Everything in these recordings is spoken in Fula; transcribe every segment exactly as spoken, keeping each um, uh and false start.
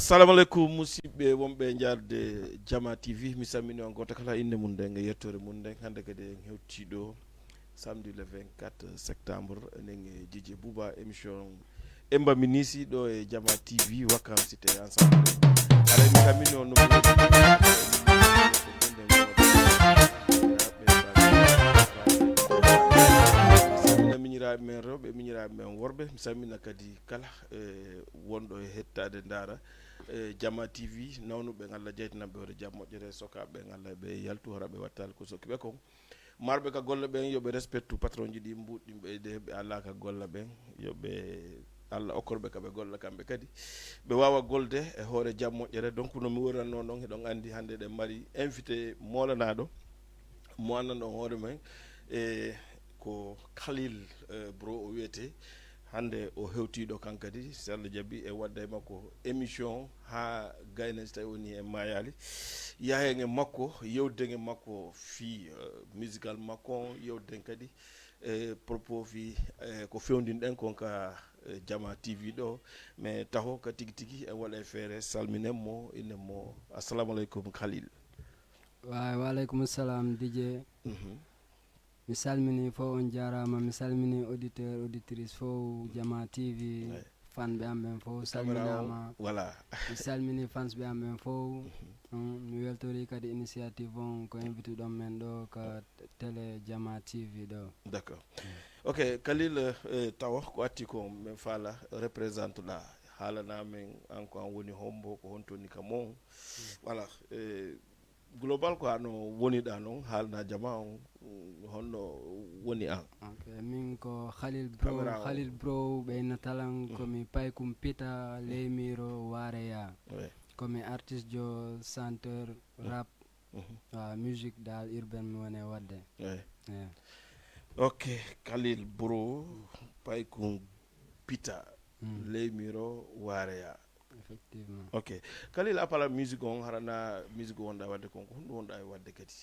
Salamu aleykum, musidɓe wonɓe e jaarde Jama T V. Mi salmini on gooto kala innde mum nden e yettoore mum nden. Hannde kadi en hewtii ɗo samedi le vingt-quatre septembre, enen e Dj J Bouba, émission Emba Minisi ɗo e Jama T V, Wakan Cité Ensemble. Ara mi salmini on no mi salmina miñiraaɓe men rewɓe, miñiraaɓe men worɓe. Mi salmina kadi kala e wonɗo e hettaade ndaara e Jama T V, nawnuɓe ɓen Allah jeytanan ɓe hoore jam moƴƴere, sokaaɓe ɓen Allah ɓe yaltu hara ɓe wattaali ko sokki ɓe kon. Marɓe ka golle ɓen yo ɓe respectu patron ji ɗi mbuuɗɗi ɓe de ɓe alaa ka golla ɓen, yo ɓe Allah okkorɓe ka ɓe golla kamɓe kadi. Ɓe waawa golde e hoore jam moƴƴere. Donc no mi woriranno ɗon, hiɗon anndi hannde ɗen mari invité moolanaaɗo mo anndan ɗon hoore men e ko Khalil eh, Bro o wiyete. Hannde o hewtiiɗo kan kadi, si Allah jaɓi, e wadda e makko émission haa gayna si tawi woni e maayaali. Yahen e makko, yewden e makko fii eh, musical makko on, yewden kadi e propos fii eh, ko fewndinɗen kon ka eh, Jama T V ɗo. Mais taho ka tigi tigi en waɗa e feere salminen mo, inen mo. Assalamu aleykum Khalil. Wa, wa aleykum salam D J. Mhm. Mi salmini fof, on jaaraama. Mi salmini auditeur, auditrice fof, Jama T V, Eyi. Fanɓe am ɓen fof Caméra o, salminaama. Voilà. Mi salmini fansɓe am ɓen fof. Mm, mi weltori kadi initiative on ko invituɗon men ɗo ka télé Jama T V ɗo. D'accord. Ok, Khalil, eh, tawa ko atti ko min faala représente ɗa. Haalana min an ko an woni hombo, ko honto woni ka mon. Voilà. Eh, global ko ano woniɗa noon, haalna jama on, mm, honno woni an? Ok, min ko Khalil Bro. Caméra o. Khalil Bro ɓeynatalan, komi Paykum Pita, Leymiro, Wareya. Oui. Komi artiste jo, chanteur, rap. Mhm. Ah, musique dal urbaine mi woni e wadde. Oui. Yeah. Ok, Khalil Bro, Paykum Pita, Leymiro, Wareya. Effectivement. Ok. Khalil, à part musique on, harana musique wonɗa wadde kon, ko honɗum wonɗa e wadde kadi?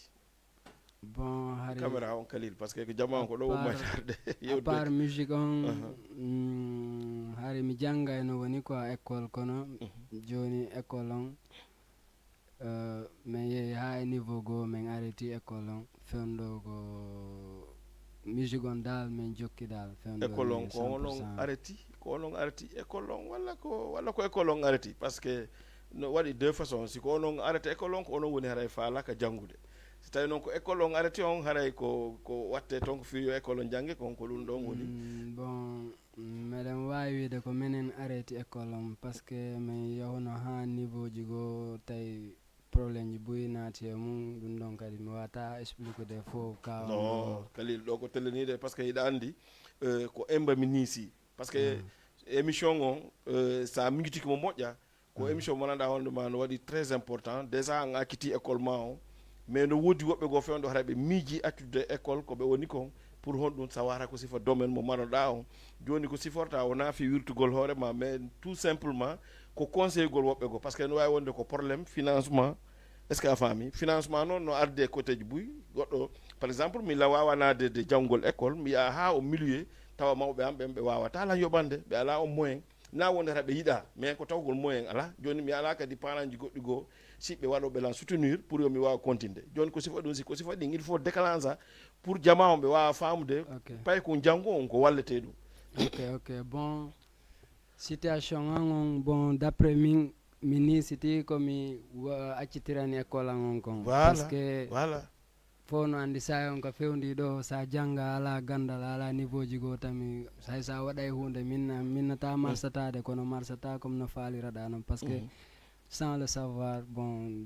Bon, hari Caméra on Khalil, parce que ko jama on ko ɗo part- ummaytarde à part musique on, mm, hari mi jangga no woni quoi école, kono joni école on, euh, min yehi ha e niveau goo, min arrêti école on, fewndo ko musique on dal min jokki dal, fewndo École on min ko onon cent pour cent. Arrêti, ko onon arrêti école on walla ko, walla ko école on arrêti? Parce que no waɗi deux façons. Si ko onon arrêti école on, ko onon woni haray faalaka janngude. Si tawi noon ko école on arrêti on, haray ko, ko watte toon ko fii yo école on jannge kon, ko ɗum ɗon woni. Mm, bon, mm, meɗen waawi wiide ko minen arrêti école on, parce que min yahuno ha niveau ji goo, tawi problème ji buy naati e mum, ɗum ɗon kadi mi wata expliquer de fof ka. Non, Khalil, ɗo ko telliniide, parce que hiɗa anndi, euh, ko emba mi niisi. Parce que émission on, euh, sa miijitiki mo moƴƴa, ko émission mo nanɗa wonde ma no waɗi très important. Déjà an acciti école ma on, mais no woodi woɓɓe goo fewndo hara ɓe miiji accude école ko ɓe woni kon, pour honɗum? Sawara ko sifa domaine mo maroɗa on. Joni ko siforta wona fi wirtugol hoore ma, mais tout simplement ko conseil gol woɓɓe goo, parce que no wawi wonde ko problème financement. Est ce que a faami? Financement noon no arde e côté ji buy. Goɗɗo, par exemple, mi la wawa naade de janngol école, mi yaha ha o milieu, tawa mawɓe am ɓen ɓe wawata lan yoɓande, ɓe ala on moyen. Na wonde hara ɓe yiɗa, mais ko tawgol moyen ala. Joni mi ala kadi parent ji goɗɗi goo, siɓɓe waɗoɓe lan soutenir pour yo mi wawa continde. Joni ko sifa ɗum, si ko sifa ɗin, il faut déclencher pour jama on ɓe wawa famude. Ok. Pay ko janngo on ko wallete ɗum. Ok, ok. Bon, situation an on, bon, d'après min, mi niisiti ko mi wa- accitirani école an on kon. Voilà. Parce que voilà. Fof no anndi, sa on ka fewndi ɗo, sa jannga, ala ganndal, ala niveau ji goo, tami hay sa waɗay huunde, minna, minnata marsataade, kono marsata comme no faaliraɗa noon. Parce que sans le savoir, bon,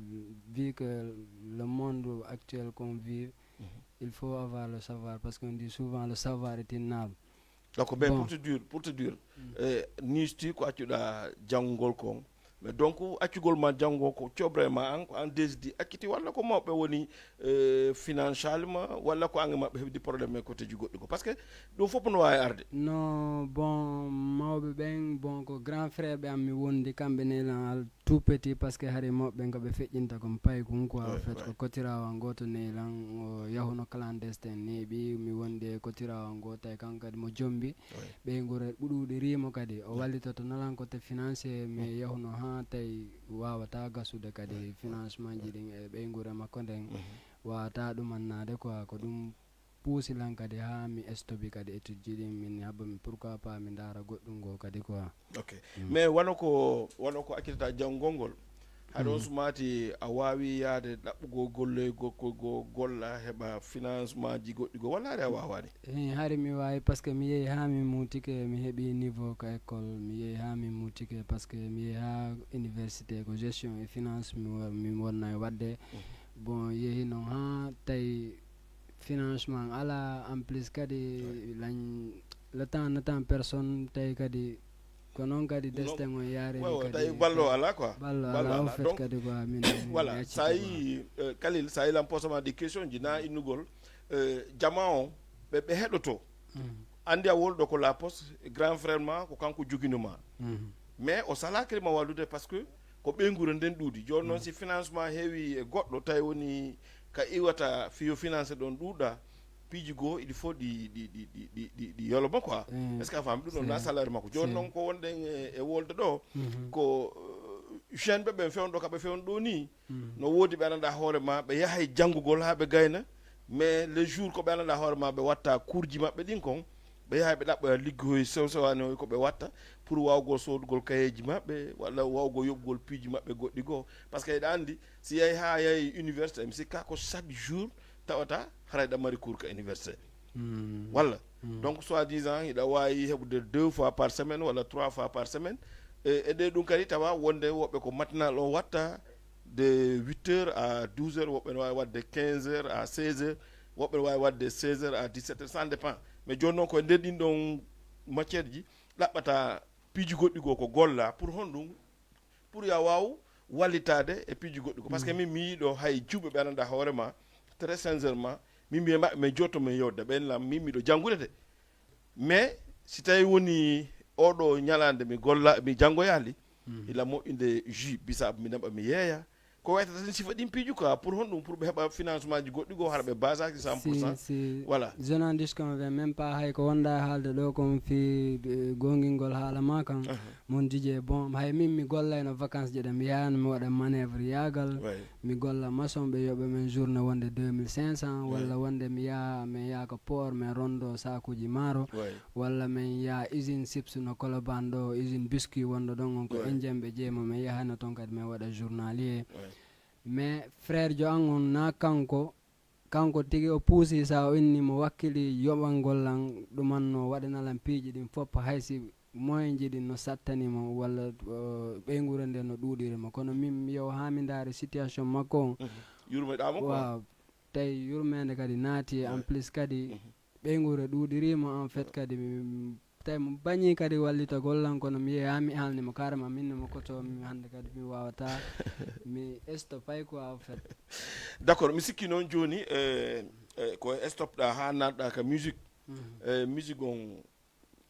vu que le monde actuel qu'on vit, il faut avoir le savoir, parce qu'on dit souvent le savoir est une arme. Donc, mais bon. Pour te dire, pour te dire, eh, niisti ko accuɗa janngol kon. Mais donc, accugol ma janngo ko cobre ma an, ko an décidi acciti, walla ko mawɓe woni, eh, financial ma, walla ko an e maɓɓe heɓdi problème e côté ji goɗɗi ko? Parce que ɗum fof no wawi arde. Non, bon, mawɓe ɓen, bon, ko grand frère ɓe am mi wondi, kamɓe ne lan al tout petit, parce que hari mawɓe ɓen ko ɓe feƴƴinta kon pay kun quoi. Ouais, en fait, ouais. Ko kotirawo an gooto ne lan, o yahuno clandestin neeɓi, mi wondi e kotirawo an gooto, tawi kanko kadi mo jombi. Ouais. Ɓeynguure ɓuɗuɗe rimo kadi, o wallitoto nalan côté financier, mais yahuno ha tawi waawata gasude kadi financement ji ɗin e ɓeynguure makko nden, waawata ɗum annaade quoi. Ko ɗum puusi lan kadi haa mi estobi kadi étude ji ɗin, min habba mi pourquoi pas mi ndaara goɗɗum goo kadi quoi. Ok. Mais wano ko wano ko accitata janngol ngol, haɗon sumaati a waawi yaade ɗaɓɓugol golle go- go- go- golla heɓa financement ji goɗɗi goo, walla hari a waawaani? Eh, hari mi waawi parce que mi yehi haa mi muutike, mi heɓi niveau ka école, mi yehi haa mi muutike parce que mi yehi haa université ko gestion et finance mi wa- mi wonna e waɗde. Bon, yehi noon haa tawi financement ala, en plus kadi lañ le temps, le temps personne tawi kadi ko noon kadi destin on yaari. Tawi ballo ala quoi. Ballo ala, au fait kadi quoi, min voilà. Sa yi euh, Kalil, sa yi lan posama des questions ji na innugol euh, jama on ɓe ɓe heɗoto. Andi a wolɗo ko la poste, grand frère ma ko kanko joginuma. Mais o salakiri ma wallude parce que ko ɓeynguure nden ɗuuɗi. Jooni noon si financement heewi e goɗɗo tawi woni ka iwata fiyo finance ɗon ɗuuɗa, piiji goo il faut ɗi ɗi ɗi ɗi ɗi ɗi yoloma quoi. Est ce que a faami ɗum ɗon na salaire makko? Jooni noon ko wonɗen e wolde ɗo ko jeune ɓe ɓen fewndo ka ɓe fewndo ɗo ni. No woodi ɓe ananɗa hoore ma ɓe yahay janngugol haa ɓe gayna, mais le jour ko ɓe ananɗa hoore ma ɓe watta courji maɓɓe ɗin kon, ɓe yahay ɓe ɗaɓɓoya liggohoy sew sewani hoy ko ɓe watta pour wawgol sodugol kayeji maɓɓe walla wawgol yoɓugol piiji maɓɓe goɗɗi goo. Parce que eɗa andi si yahi haa yahi université mi sikka ko chaque jour tawata haray ɗa mari cours ka université. Walla donc soit disant hiɗa wawi heɓude deux fois par semaine walla trois fois par semaine. E e ɗe ɗum kadi tawa wonde woɓɓe ko matinal o watta de huit heures à douze heures, woɓɓe ne wawi wadde quinze heures à seize heures, woɓɓe ne wawi wadde seize heures à dix-sept heures, ça dépend. Mais joni noon koye nder ɗin ɗon matière ji ɗaɓɓata piiji goɗɗi goo ko golla pour honɗum, pour ya waw wallitade e piiji goɗɗi goo. Parce que min mi yiiɗo hay juuɓe ɓe ananɗa hoore ma très sincèrement, min mbiye maɓɓe min jotto min yewde ɓen lam min miɗo janngude de. Mais si tawi woni oɗo ñalande mi golla mi janngoyali, ila moƴƴude jus bisaabu mi naɓa mi yeeya. Ko waytata tan sifa ɗin piiju ka pour honɗum? Pour ɓe heɓa financement ji goɗɗi goo hara ɓe basaki cent pour cent. Si voilà. Je n'en disconviens même pas, hay ko wonɗa e haalde ɗo kon fii eh, gongingol haala ma kan. Mon Didier, bon, hay min mi gollay no vacances ji ɗe mi yahano mi waɗa manœuvre yaagal. Mi golla maçon ɓe yoɓa men journée wonde deux mille cinq cents walla wonde mi yaha min yaha ko port min rondo sakuji maaro. Walla min yaha usine chips no Colobane ɗo, usine biscuit wonɗo ɗon on ko indien ɓe jeeymo min yahano toon kadi min waɗa journalier. Mais frère jo an on na kanko, kanko tigi o puusi sa o inni mo wakkili yoɓangol lan ɗumanno waɗana lan piiji ɗin fof, hay si moyen ji ɗin no sattani mo walla ɓeynguure nde no ɗuuɗiri mo. Kono min mi yew haa mi ndaari situation makko on. Yurmeɗamo quoi. Waaw, tawi yurmeende kadi naati en plus kadi ɓeynguure ɗuuɗirimo en fait kadi mi tawi mo bañi kadi wallitagol lan, kono mi yehi haa mi haalni mo carrément min no mo koto mi hannde kadi mi wawata mi esto pay quoi en fait. D'accord, mi sikki noon jooni eh, eh, ko e stop ɗa haa natɗa ka musique. Eh, musique on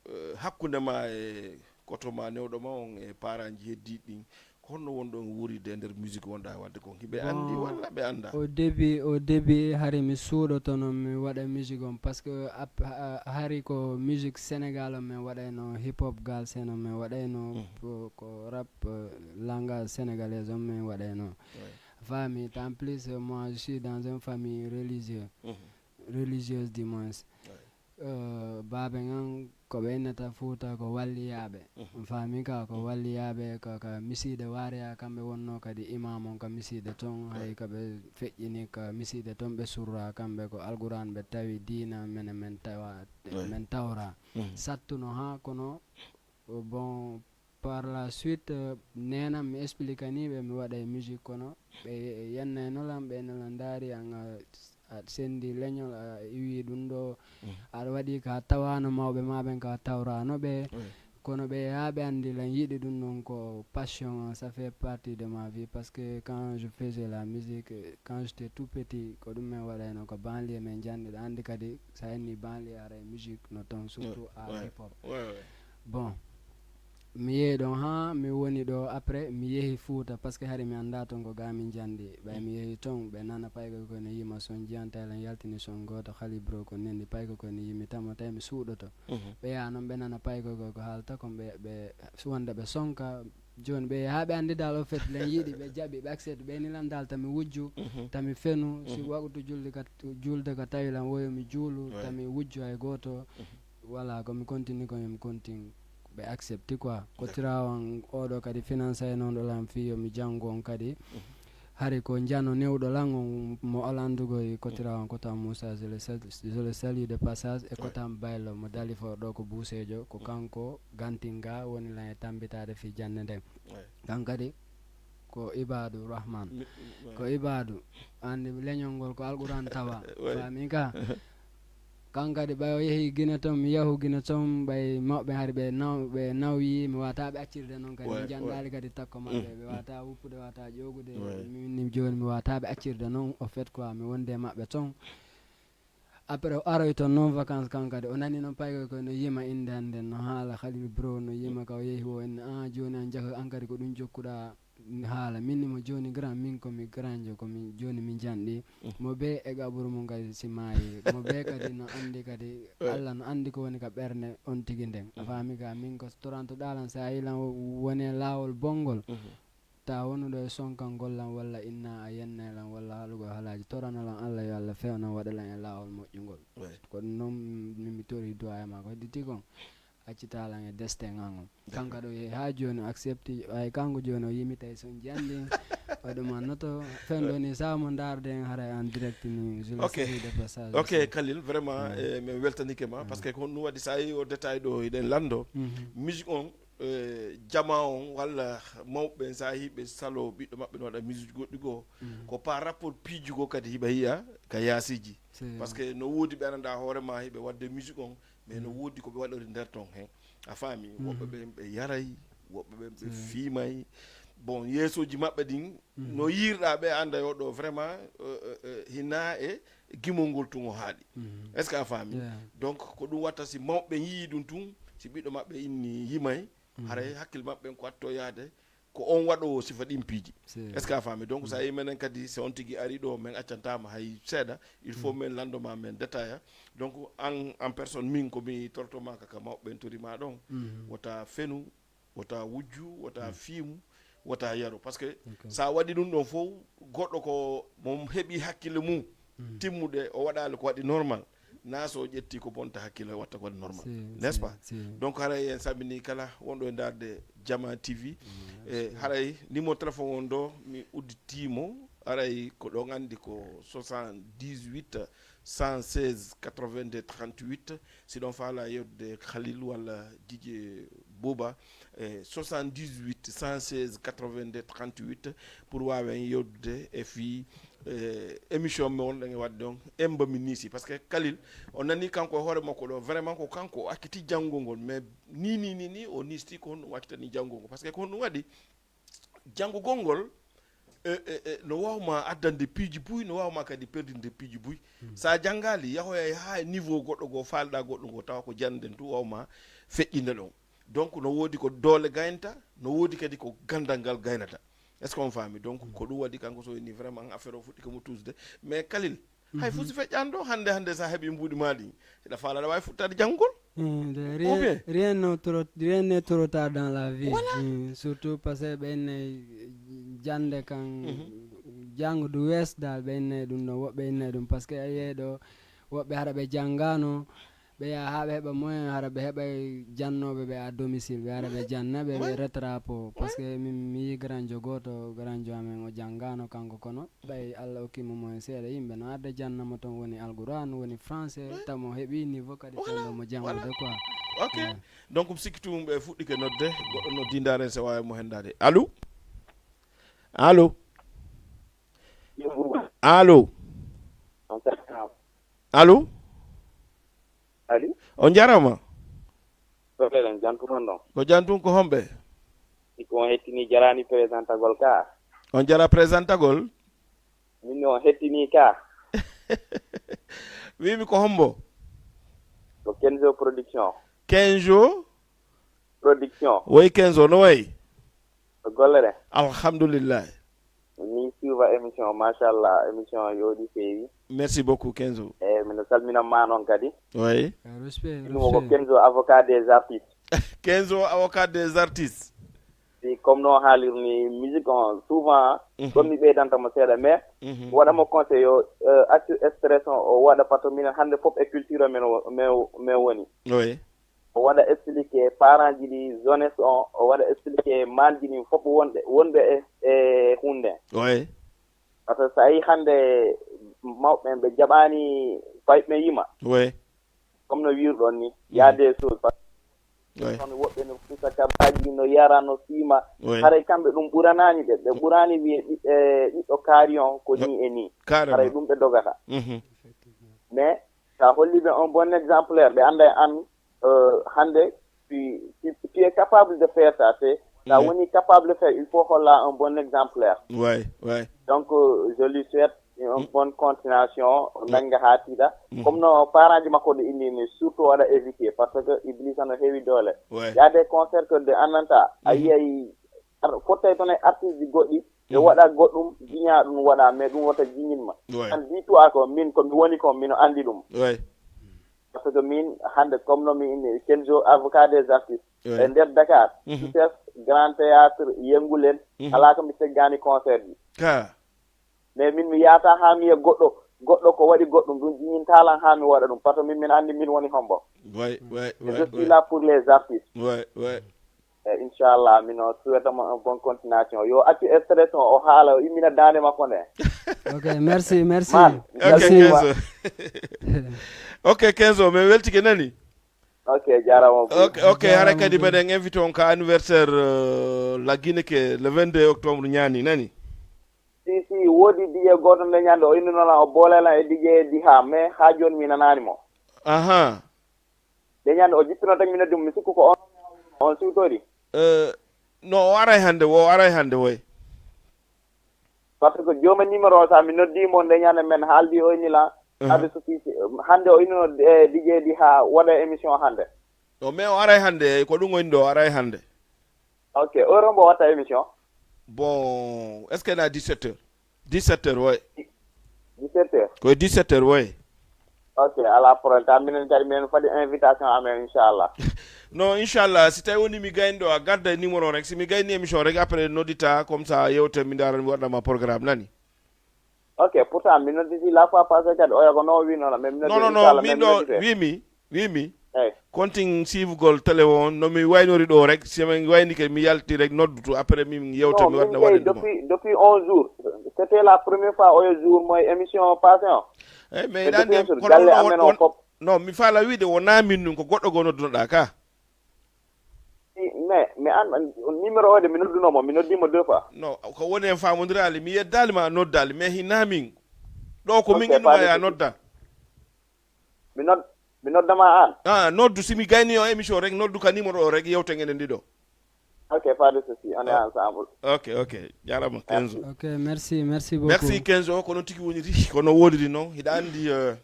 eh, hakkunde ma e koto ma newɗo ma on e paranji heddiɗi ɗin, ko honno wonɗon wuuride e nder musique wonɗa e wadde kon? Hiɓe anndi walla ɓe annda? Au début, au début hari mi suuɗotono mi waɗa musique on parce que ap- ha- hari ko musique sénégal on min waɗayno, hip hop galsen on min waɗayno, ko- ko rap eh, langage sénégalais on min waɗayno. Faami, en plus eh, moi je suis dans une famille religieux, religieuse du moins. Eh, baabe ngan ko ɓe innata fuuta ko walliyaaɓe. On faami ka ko walliyaaɓe ka ka misiide wareya kamɓe wonno kadi imam on ka misiide ton, hay ka ɓe feƴƴini ka misiide ton ɓe surra kamɓe ko alquran ɓe tawi diina mene men tawa men tawra sattuno ha kono. Bon, par la suite eh, nenam mi explicani ɓe mi waɗa e musique kono ɓe yennayno lan ɓe no lan ndaari an a- a sendi leñol a iwi ɗum ɗo aɗa waɗi ka tawano mawɓe ma ɓen ka tawrano ɓe. Kono ɓe yaa ɓe anndi lan yiɗi ɗum ɗon ko passion, ça fait partie de ma vie parce que quand je faisais la musique eh, quand j'étais tout petit ko ɗum min waɗayno ko banlieue min jannde ɗa anndi kadi sa inni banlieue ara e musique no ton surtout art hip hop. Bon, mi yehi ɗon ha mi woni ɗo après mi yehi fuuta parce que hari mi annda ton ko ga min jandi ɓay mi yehi ton ɓe nana paykoy koy no yima son jiyanta lan yaltini son goto halibro ko nendi paykoy koy no yimi tamo tawi mi suuɗoto. Ɓe ya noon ɓe nana paykoy koy ko haalta kon ɓe ɓe wonde ɓe sonka Jooni ɓe haa ɓe anndi dal o fet len yiɗi ɓe jaɓi ɓe accepte ɓe ni lan dal tami wujju tami fenu si waktu julde ka julde ka tawi lan woyo mi juulu tami wujju hay gooto. Voilà, ko mi continue ko mi continue ɓe accepte quoi. Ko tirawan oɗo kadi finance e noon ɗo lan fii yo mi janngu on kadi. Hari ko njano newɗo lan on mo alandugoy ko tirawan ko tan Moussa, je le sal- je le salue de passage e ko tan baylo mo dali fo ɗo ko buuseejo ko kanko gantinga woni lan e tambitaade fii jannde nden. Kan kadi ko Ibadu Rahman. Ko Ibadu, anndi leñol ngol ko Alquran tawa. Faami ka? Kan kadi ɓay o yehi Gine toon, mi yahu Gine toon, ɓay mawɓe hari ɓe naw ɓe nawyi, mi wata ɓe accirde noon kadi. Mi janngaali kadi takko maɓɓe, ɓe wata wuppude, wata ƴoogude. Min ni jooni mi wata ɓe accirde noon, o fait quoi, mi wonde e maɓɓe toon. Après o aroy toon noon vacances kan kadi, o nani noon paykoy koy no yima innde an nden, no haala Khalil Bro, no yima ka o yehi o inni, "Ah, jooni an jaka an kadi ko ɗum jokkuɗa haala." Min ni mo jooni grand, min ko mi grand jo, ko mi jooni mi janɗi. Mo be e gaɓuru mum kadi si maayi. Mo be kadi no anndi kadi, Allah no anndi ko woni ka ɓernde on tigi nden. A faami ka, min ko toranto ɗalan sa yi lan woni e laawol bonngol. Ta wonuɗo e sonkangol lan walla inna a yennay lan walla haalugol halaaji torano lan Allah yo Allah fewnan waɗa lan e laawol moƴƴungol. Ko ɗum noon min mi tori duwa e maa ko hedditi kon accita lan e destin an on. Kanka ɗo yehi haa jooni accepti ay kanko jooni o yimitay son jandi waɗuma noto fendo ni saha mo ndaarde en haray en direct ni je le Ok. Salue de passage Ok aussi. Khalil vraiment eh, min weltanike ma parce que ko honɗum waɗi sa yi o détail ɗo hiɗen lanndo musique on eh, jama on walla mawɓe ɓen sa yi ɓe salo ɓiɗɗo maɓɓe no waɗa musique goɗɗi goo ko par rapport piiji goo kadi hiɓe yiya ka yaasiji C'est- parce que no woodi ɓe ananda hoore ma hiɓe wadde musique on mais no woodi ko ɓe waɗori nder ton hen a faami woɓɓe ɓen ɓe yaray woɓɓe ɓen ɓe fiimay bon yeesoji maɓɓe ɗin no yiirɗa ɓe anda yo ɗo vraiment eh, eh, eh, hina e gimol ngol tun o haaɗi est ce que a faami Yeah. Donc ko ɗum watta si mawɓe ɓen yii ɗum tun si ɓiɗɗo maɓɓe inni yimay haray hakkille maɓɓe ɓen ko watto yaade ko on waɗowo sifa ɗin piiji C'est- est ce que a faami donc so a yi menen kadi so on tigi ari ɗo min accantama hay seeɗa il faut min lanndoma min détail a donc an en personne min ko mi torotoma kaka mawɓe ɓen torima ɗon wota fenu wota wujju wota fiimu wota yaru par ce que sa waɗi ɗum ɗon fof goɗɗo ko mo heɓi hakkille mum timmude o waɗali ko waɗi normal na so ƴetti ko bonta hakkille watta ko waɗi normal n'est ce pas donc haray en sabini kala wonɗo e darde jama tv e haray numéro téléphone on ɗo mi udditimo haray ko ɗon andi ko soixante-dix-huit cent seize quatre-vingt-deux trente-huit si ɗon faala yewtude khalil walla dj bouba e soixante-dix-huit cent seize quatre-vingt-deux trente-huit pour wawen yewtude e fii eh, émission mi wonɗen e waɗde on emba mi niisi par ce que kalil o nani kanko e hoore makko ɗo vraiment ko kanko o acciti janngol ngol mais ni ni ni ni o nisti ko honɗum accitani janngol ngol par ce que ko honɗum waɗi janngugol ngol e, e, e, no wawma addande piiji buy no wawma kadi perdinde piiji buy sa janngali yahoya ha e niveau goɗɗo goo falɗa goɗɗo ngoo tawa ko jannden tu wawma feƴƴinde ɗon donc no woodi ko doole gaynata no woodi kadi ko gandal ngal gaynata est ce que on faami donc ko ɗum waɗi kanko so woni vraiment affaire o fuɗɗi komo tusde mais kalil hay fof si feƴƴani ɗo hannde hannde sa heɓi mbuuɗi ma ɗi hiɗa faala aɗa wawi futtade janngugol Eh, de- Ou rien, bien rien, non trop, rien n'est trop tard dans la vie. Voilà. Mm, surtout parce que ɓenne jannde kan janngo du wees dal ɓenne ɗum ɗo woɓɓe inne ɗum parce que a yeeɗo woɓɓe hara ɓe janngano ɓe yaha haa ɓe heɓa moyen hara ɓe heɓa jannooɓe ɓe à domicile ɓe hara ɓe janna ɓe ɓe retrapo parce que min mi yi garanjo gooto garanjo amen o janngaano kanko kono ɓay allah okkimo moyen seeɗa yimɓe no arde janna mo toon woni alquran woni français tamo heɓi niveau kadi fenndo mo janngude quoi ok donc mi sikki tumum ɓe fuɗɗike nodde goɗɗo noddi ndaren se wawi mo hendade allo allo allo allo Ali? On jarama. Soleɗen jantuman ɗon. Ko jantum ko homɓe? Iko on hettini jarani présentagol ka. On jara présentagol? Min on hettini ka. Wimi ko hombo? Ko Kenzo production. Kenzo? Production. Woy Kenzo no wayi? Ko golle ɗe. Alhamdulillah. Min suiva émission machallah émission yooɗi feewi. Merci beaucoup Kenzo. Eyyi miɗo salmina ma noon kadi. Oui. Respect. Ɗum ko Kenzo avocat des artistes. Kenzo avocat des artistes. Si comme no haalirni musique on souvent, ɗon mi ɓeydanta mo seeɗa, mais waɗa mo conseil yo, euh, accu stress on o waɗa, par ce que minen hannde fof e culture men o- men men woni. Oui. O waɗa expliqué parent ji ɗi, jeunesse on, o waɗa expliqué manji ɗin fof wonɓe wonɓe e e hunde. Oui. Par ce que so a yi hannde mawɓe ɓe jaɓani fayɓe yima. Oui. Comme no wirɗon ni, y a des choses, par ce que woɓɓe no fusa kabaji, no yara, no fiima. Oui. Haray kamɓe ɗum ɓuranani ɓe ɓe ɓurani wiye ɓiɓɓe ɓiɗɗo kaari on ko ni e ni. Haray ɗum ɓe dogata. Mais sa holli ɓe un bon exemplaire, ɓe anda e an, euh, hannde tu, tu, tu es capable de faire ça, c'est ça. Woni capable de faire, il faut holla un bon exemplaire. Ouais, ouais. Donc euh, je lui souhaite une bonne continuation, o nannga haa tiiɗa. Comme no parent ji makko ɗo inni ni, surtout waɗa éviter, par ce que Iblis no heewi doole. Ouais. Il y a des concerts que de annanta a yiyay ar- fottay toon e artiste ji goɗɗi ɓe waɗa goɗɗum, jiña ɗum waɗa, mais ɗum wota jiñinma. Ouais. An dis-toi ko min ko mi woni ko mino anndi ɗum. Ouais. Par ce que min hannde comme no mi inni Kenzo, avocat des artistes, e nder Dakar, Succès, Grand Théâtre, Yengulen, alaa ko mi seggani concert ji. Ka. Mais min mi yaata haa mi yiya goɗɗo goɗɗo ko waɗi goɗɗum, ɗum jiñintalan haa mi waɗa ɗum, par ce que min min anndi min woni hombo. Ouais, ouais, je suis là pour les artistes. Ouais, ouais. E inchallah mino souhaita mo un bon continuation, yo accu stress o o haala o immina dande makko nde. Ok, merci, merci. Man. Ok, merci. Kenzo. Ok, Kenzo, min weltike nani. Ok, jarama. Ok, ok, haray kadi meɗen invité on ka anniversaire euh, la Guinée ke le vingt-deux octobre ñaani nani. Si si, woodi D J goto nde ñande o inninola o boolelan e D J Diha, mais ha joni mi nanani mo. Aha. Nde ñande o jippino tan mi noddi mo, mi sikku ko on on siwtori. Euh, no o aray hannde, o aray hannde woy. Par ce que jooma numéro o sa mi noddi mo nde ñande men haaldi o inni la. Hade so si hannde o innino D J Diha waɗa émission hannde. No mais o aray hannde, ko ɗum o inni ɗo o aray hannde. Ok, heure hombo watta émission? Bon, est-ce que na dix-sept heures? Dix-sept heures, oui. Dix-sept heures? Ko e dix-sept heures, oui. Ok, ala problème, ta minen kadi minen fadi invitation amen inchallah. Non, inchallah, si tawi woni mi gayni ɗo a gadda numéro rek, si mi gayni émission rek après noddita comme ça yewte mi ndara mi waɗanama programme nani. Ok, pourtant mi nodditi la fois passée kadi oya ko no winono mais mi non non non min ɗo wimi wimi. Eyi. Kontin siifugol télé o on no mi waynori ɗo rek, si mi waynike mi yalti rek noddutu après min yewta mi waɗna waɗen ɗuma. Depuis depuis onze jours, c'était la première fois oyo jour mo e émission passé o. Eyyi mais hiɗa andi galle amen o fof. Non mi faala wiide wona min ɗum ko goɗɗo goo noddunoɗa ka. Mais mais an numéro o de mi noddunoma mi noddima deux fois. Non ko woni en famodirali mi yeddali ma a noddali mais hina min. Ɗo ko min innuma ya nodda. Mi nod mi noddama an. Ah noddu si mi gayni o émission rek noddu ka numéro o rek yewten enen ɗiɗo. Ok, pas de souci, on est ensemble. Ok, ok, jarama Kenzo. Ok, merci, merci beaucoup. Merci Kenzo, ko noon tigi woniri, ko noon woniri noon. Hiɗa andi euh,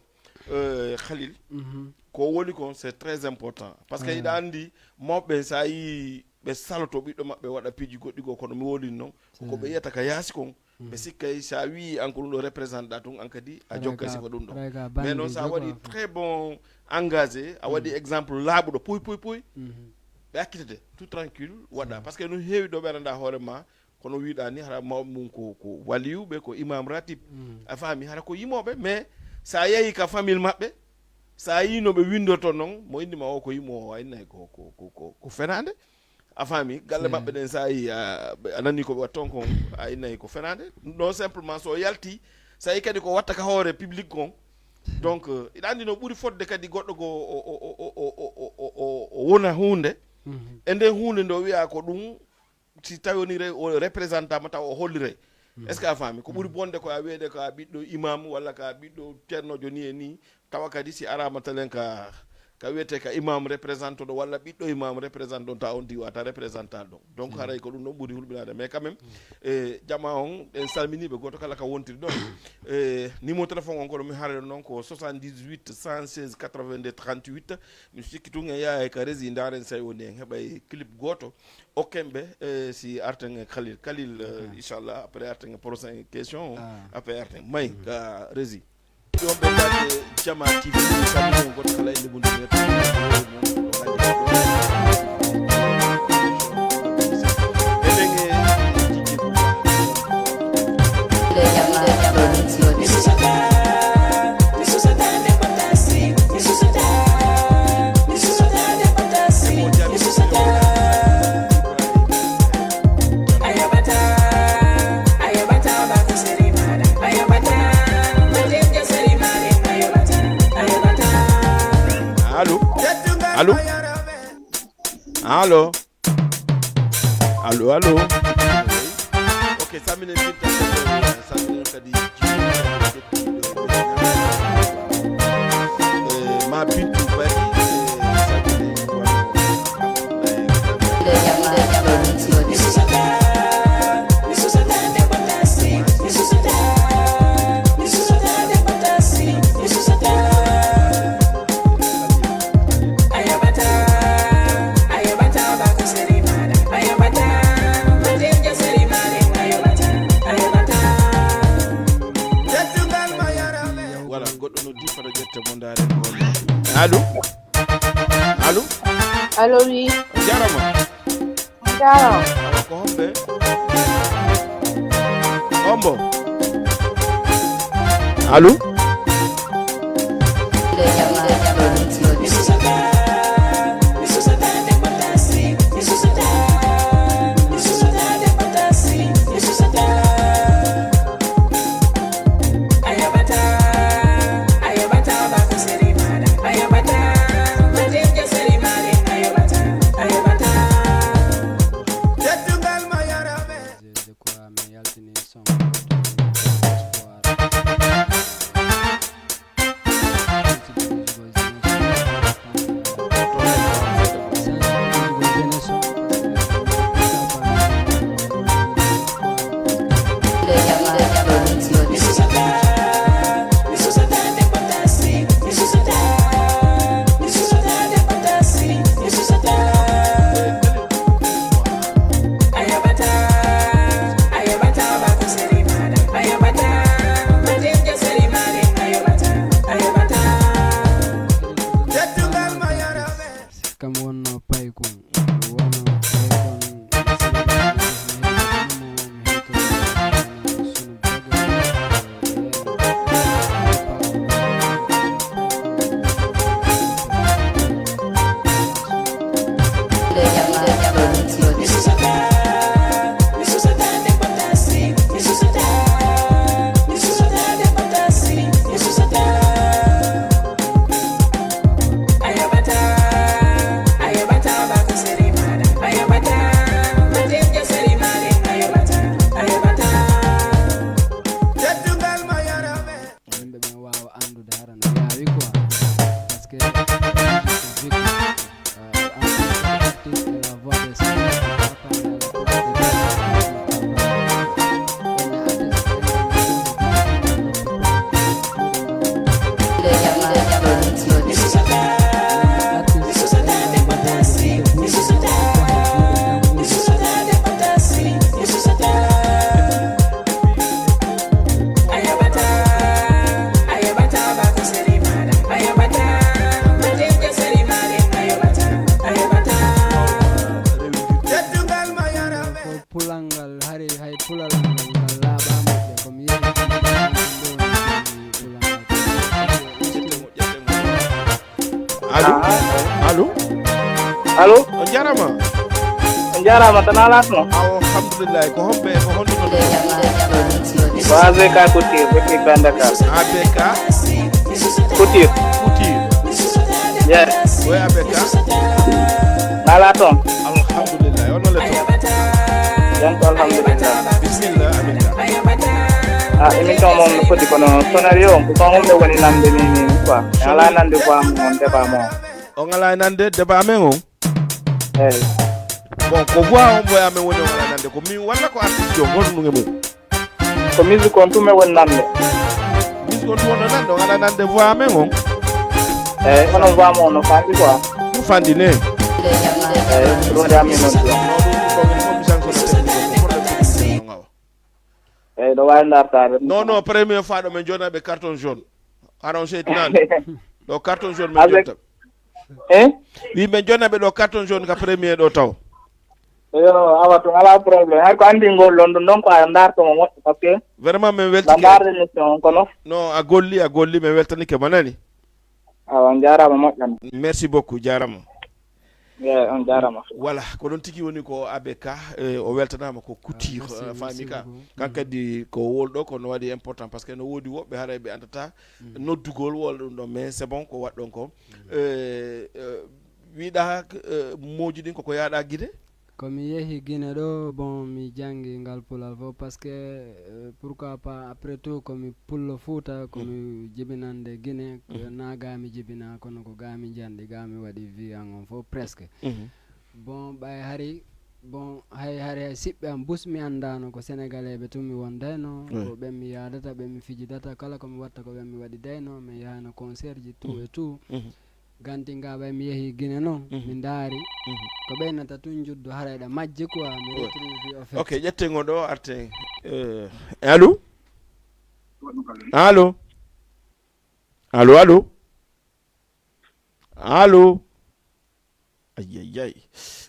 euh, Khalil, ko woni kon c'est très important. Parce que hiɗa andi mawɓe sa yi ɓe saloto ɓiɗɗo maɓɓe waɗa piiji goɗɗi goo kono mi woniri noon. Ko ɓe yiyata ka yaasi kon. Ɓe sikkay sa wii an ko ɗum ɗo représente ɗa tun an kadi a jokkay sifa ɗum ɗo. Mais noon sa waɗi très bon engagé a waɗi exemple laaɓuɗo puy puy puy. Ɓe accitete tout tranquille waɗa parce que no heewi ɗo ɓe ananda hoore ma. Kono wiɗa ni hara mawɓe mum ko ko waliyuɓe ko imam ratib. A faami hara ko yimoɓe mais sa yeehi ka famille maɓɓe sa yi no ɓe winndorto noon mo inni ma o ko yimowo a innay ko ko ko ko fenande. A faami galle maɓɓe ɗen sa yi a nani ko ɓe watta on kon a innay ko fenade non simplement so yalti sa yi kadi ko watta ka hoore public kon. Donc iɗa andi no ɓuri fodde kadi goɗɗo goo o wona hunde e nden hunde nde o wiya ko ɗum si tawi woni o représentant ma taw o hollire. Est ce que a faami ko ɓuri bonde ko a wiyede ko a ɓiɗɗo imam walla ko a ɓiɗɗo ceernojo ni e ni. Tawa kadi si arama telen ka ka wiyete ka imam représentant ɗo walla ɓiɗɗo imam représentant ɗon ta on diwa ta représentant ɗon. Donc haray ko ɗum ɗon ɓuri hulɓinade mais quand même e jama on en salminiɓe goto kala ka wontiri ɗon. E numéro téléphone on kono mi haare ɗon noon ko soixante-dix-huit cent seize quatre-vingt-deux trente-huit. Mi sikki tun en yaha e ka rési ndaren sawi woni en heɓay clip goto. Okken ɓe e si arten e Khalil Khalil inchallah après arten e prochain question. Après arten may ka rési. Ɗon ɓe mbaɗde jama tv salmino goto kala inde mum. Allo? Allo? Allo? Allo? Allo? Ok, salminen Binta, salminen kadi Jibi, eh, ma Bintu Bari, eh, salminen wano. Voilà, goɗɗo noddi, fota ƴetten mo, ndaaren ko woni. Allo? Allo? Allo, oui. On jarama. On jarama. Awa, ko homɓe? Hombo? Allo? Kam wonno paykun, wonno paykun. Yimɓe ɓen waawa anndude hara no yaawi quoi. Parce que musique ko vécu. Euh, en tant qu'artiste, la voix des sans voix, Pulal ngal, hari hay pulal ngal, ngal laaɓaama, ko mi yehi. Allo? Allo? Allo? On jarama. On jarama, tan ala tuma. Alhamdulillah, ko homɓe, ko honno? Ko A Z K Couture, depuis Grand Dakar. A B K? Couture. Couture. Yes. Oui, A B K. Ala toon. Alhamdulillah, on le ton. Jam ko alhamdulillah. Bismillah, Aminta. Ah, émission mon no foti kono sonari o, ko kon homɓe woni nande ni, ni quoi. Ala nande quoi, mon débat mo. On ala nande débat men on? Eyi. Bon, ko voix on voix men woni on ala nande. Ko min walla ko artiste on, honɗum e mum? Ko musique on tun men woni nande. Musique on tun on no nande, on ala nande voix men on? Eyi, onon voix mon no fandi quoi. No fandi ne? Eyi, ɗum de amin non ɗum. No ɗum ɗum ɗo min fof mi sanction no technique on, ko problème technique on no ngawa. Eyi, ɗo waawi ndartaade. Non, non, première fois ɗo min jonna ɓe carton jaune. Hara on seytinaani. Ɗo carton jaune min jonta. Eh? Wi min jonna ɓe ɗo carton jaune ka premier ɗo taw. Yo, awa tun alaa problème. Hay ko anndi ngol ɗon ɗum ɗon ko a ndaarto mo moƴƴo, parce que vraiment min la weltike. Mbaar émission on kono. Non, a golli, a golli, min weltanike ma nani. Awa, on jaaraama moƴƴan. Merci beaucoup, jaaraama. Ye, on jaaraama. Voilà, ko ɗon tigi woni ko A B K, eh, o weltanaama ko Couture, merci, eh, faami merci ka. Beaucoup. Kan kadi ko wol ɗo ko no waɗi important, parce que no woodi woɓɓe haray ɓe anndata noddugol wol ɗum ɗon, mais c'est bon ko waɗɗon ko. Eh, eh, wiɗa, eh, moji ɗin koko yaaɗa Guinée? Ko mi yehi Guinée ɗo, bon, mi janngi ngal pulal fof, parce que, euh, pourquoi pas, après tout, ko mi pullo Fuuta, ko mi jibinande Guinée, ko na ga mi jibina, kono ko ga mi jandi, ga mi waɗi vie an on fof, presque. Mhm. Bon, ɓay hari, bon, hay hari hay siɓɓe am bus mi anndano, ko Sénégalais ɓe tun mi wondayno, oui, ko ɓen mi yaadata, ɓen mi fijidata, kala ko mi watta ko ɓen mi waɗidayno, mi yahayno concert ji, tout et tout. Mhm. Ganti nga ɓay mi yehi Guinée non, mhm, mi ndaari, mhm, ko ɓeynata tun juddu, haray ɗa majji quoi, mi, oui, retrouve au fait. Ok, ƴetten o ɗo, arten. Eh, allo? Allo? Allo, allo? Allo? Ayyayay.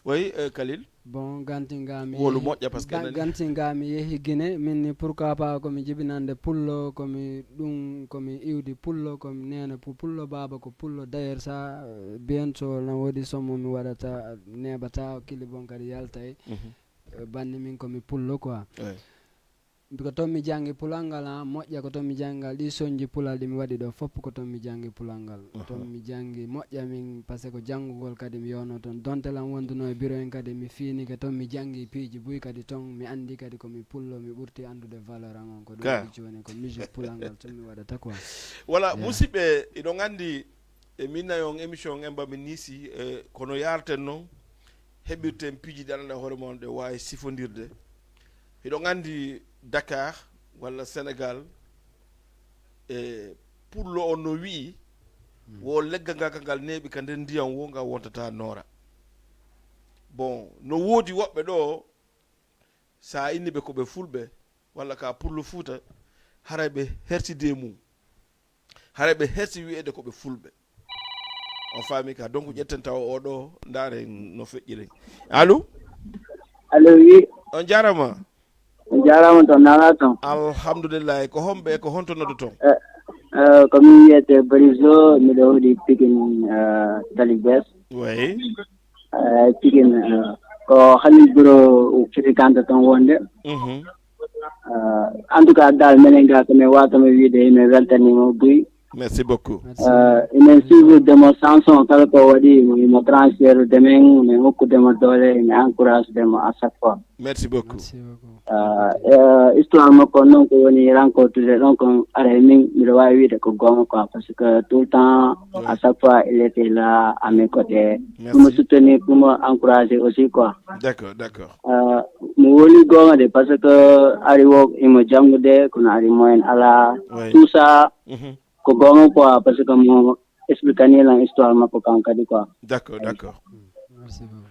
Oui, eh, Khalil? Bon, ganti nga mi wolu yehi, moƴƴa, parce que ga-, nani ganti nga mi yehi Guinée, min ni pourquoi pas ko mi jibinande pullo, ko mi ɗum, ko mi iwdi pullo, ko mi nene pu-, pullo, baaba ko pullo. D'ailleurs, ça, euh, bientôt na woodi sommo mi waɗata, neɓata, kili bon kadi yaltay. Mhm. Euh, banni min ko mi pullo quoi. Ouais. Ko ton mi janngi pulal ngal, ah, moƴƴa, ko ton mi janngi ngal. Ɗi sonji pulal ɗi mi waɗi ɗo fof, ko ton mi janngi pulal ngal. Ko ton, aha, mi janngi moƴƴa min, parce que ko janngugol kadi mi yowno ton. Donte lan wonduno e bureau en kadi, mi fiinike ton, mi janngi piiji buy kadi ton, mi anndi kadi ko mi pullo, mi ɓurti anndude valeur an on. Ko ɗum ka. Waɗi jooni ko musique pulal ngal tun mi waɗata quoi. Voilà, yeah, musidɓe, iɗon anndi e min nayi on émission en mba mi niisi, eh, kono yarten noon, heɓirten piiji ɗi anndaa hoore mon ɗe waawi sifondirde. Hiɗon anndi Dakar walla Sénégal, e pullo on no wi'i, hmm, wo leggal ngal, ka ngal neeɓi ka nder ndiyam wo, ngal wontata noora. Bon, no woodi woɓɓe ɗo, sa inni ɓe ko ɓe fulɓe, walla ka pullo Fuuta, haray ɓe hertidi e mum. Haray ɓe hersi wi'eede ko ɓe fulɓe. On faami ka. Donc, ƴetten tawa o ɗo, ndaaren no feƴƴiren. Allo? Allo, oui. On jaarama. On jaarama ton, nana ton. Alhamdulillah. Ko homɓe, ko honto noddoton? Eh, eh, ko min wiyete Barizo, miɗo hoɗi Pikine, eh, Tali Bes. Oui. Eh, Pikine, eh, ko Halil Bro fiti kanta ton wonde. Mhm. Eh, en tout cas, dal menen ga ko min wata mi wiide, mi weltanima buy. Merci beaucoup. Merci. Eh, inen suivre demo chanson kala ko waɗi, imo transfert demen, min hokku demo doole, min encourage demo à chaque fois. Merci beaucoup. Merci beaucoup. Eh, eh, histoire makko noon ko woni rencontre ɗon kon ara e min, miɗo waawi wiide ko goonga quoi, parce que tout le temps, oui, à chaque fois, il était là à mes côtés. Merci. Pour me soutenir, pour me encourager aussi quoi. D'accord, d'accord. Eh, mo woni goonga de, parce que ari wo imo janngude, kono ari moyen alaa. Oui. Tout ça, mhm, ko goonga quoi, parce que mo expliquer lan histoire makko kan kadi quoi. D'accord, d'accord. Merci beaucoup.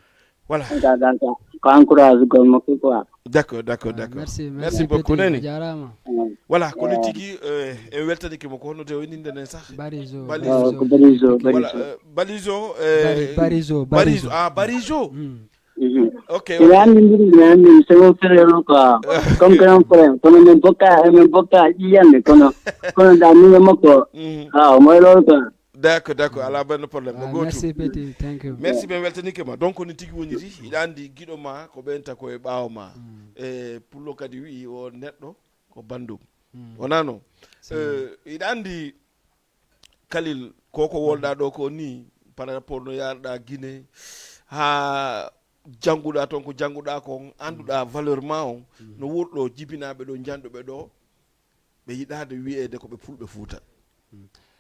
Voilà. Donc, donc, ko encourage gol makko quoi. D'accord, d'accord, ah, d'accord. Merci, merci, merci beaucoup, Petit, nani. A jaaraama. Mm. Voilà, ko, yeah, ni tigi, eh, en weltanike mo, ko honno te o innde nden sah? Barizo, Balizo. Oh, ko Balizo, voilà, Balizo. Eh, Balizo, Bari-, Barizo, Barizo. Barizo, ah, Barizo. Mm. Mhm. Ok, ina ok. Anndi mbiri, ina anndi mi second frère on quoi. Comme grand frère. Kono min bokka, min bokka ƴiƴande, kono, kono da min e makko. Mhm. Ah, o moy lool quoi. D'accord, d'accord, alaa benn problème. Ah, merci, Petit, thank you. Merci, min weltanike ma. Donc, ni tigi woniri, hiɗa anndi giɗo ma, ko ɓen ta ko e ɓaawo ma. Mm. E pullo kadi wi'i o neɗɗo, ko bandum. Mm. Wonaa non? C'est vrai. Eh, hiɗa anndi Khalil, ko ko wolɗa ɗo ko ni, par rapport no yarɗa Guinée, haa jannguɗa toon ko jannguɗa kon, annduɗa valeur ma on, no woodi ɗo jibinaaɓe ɗo, njannduɓe ɗo, ɓe yiɗaade wiyeede ko ɓe fulɓe Fuuta.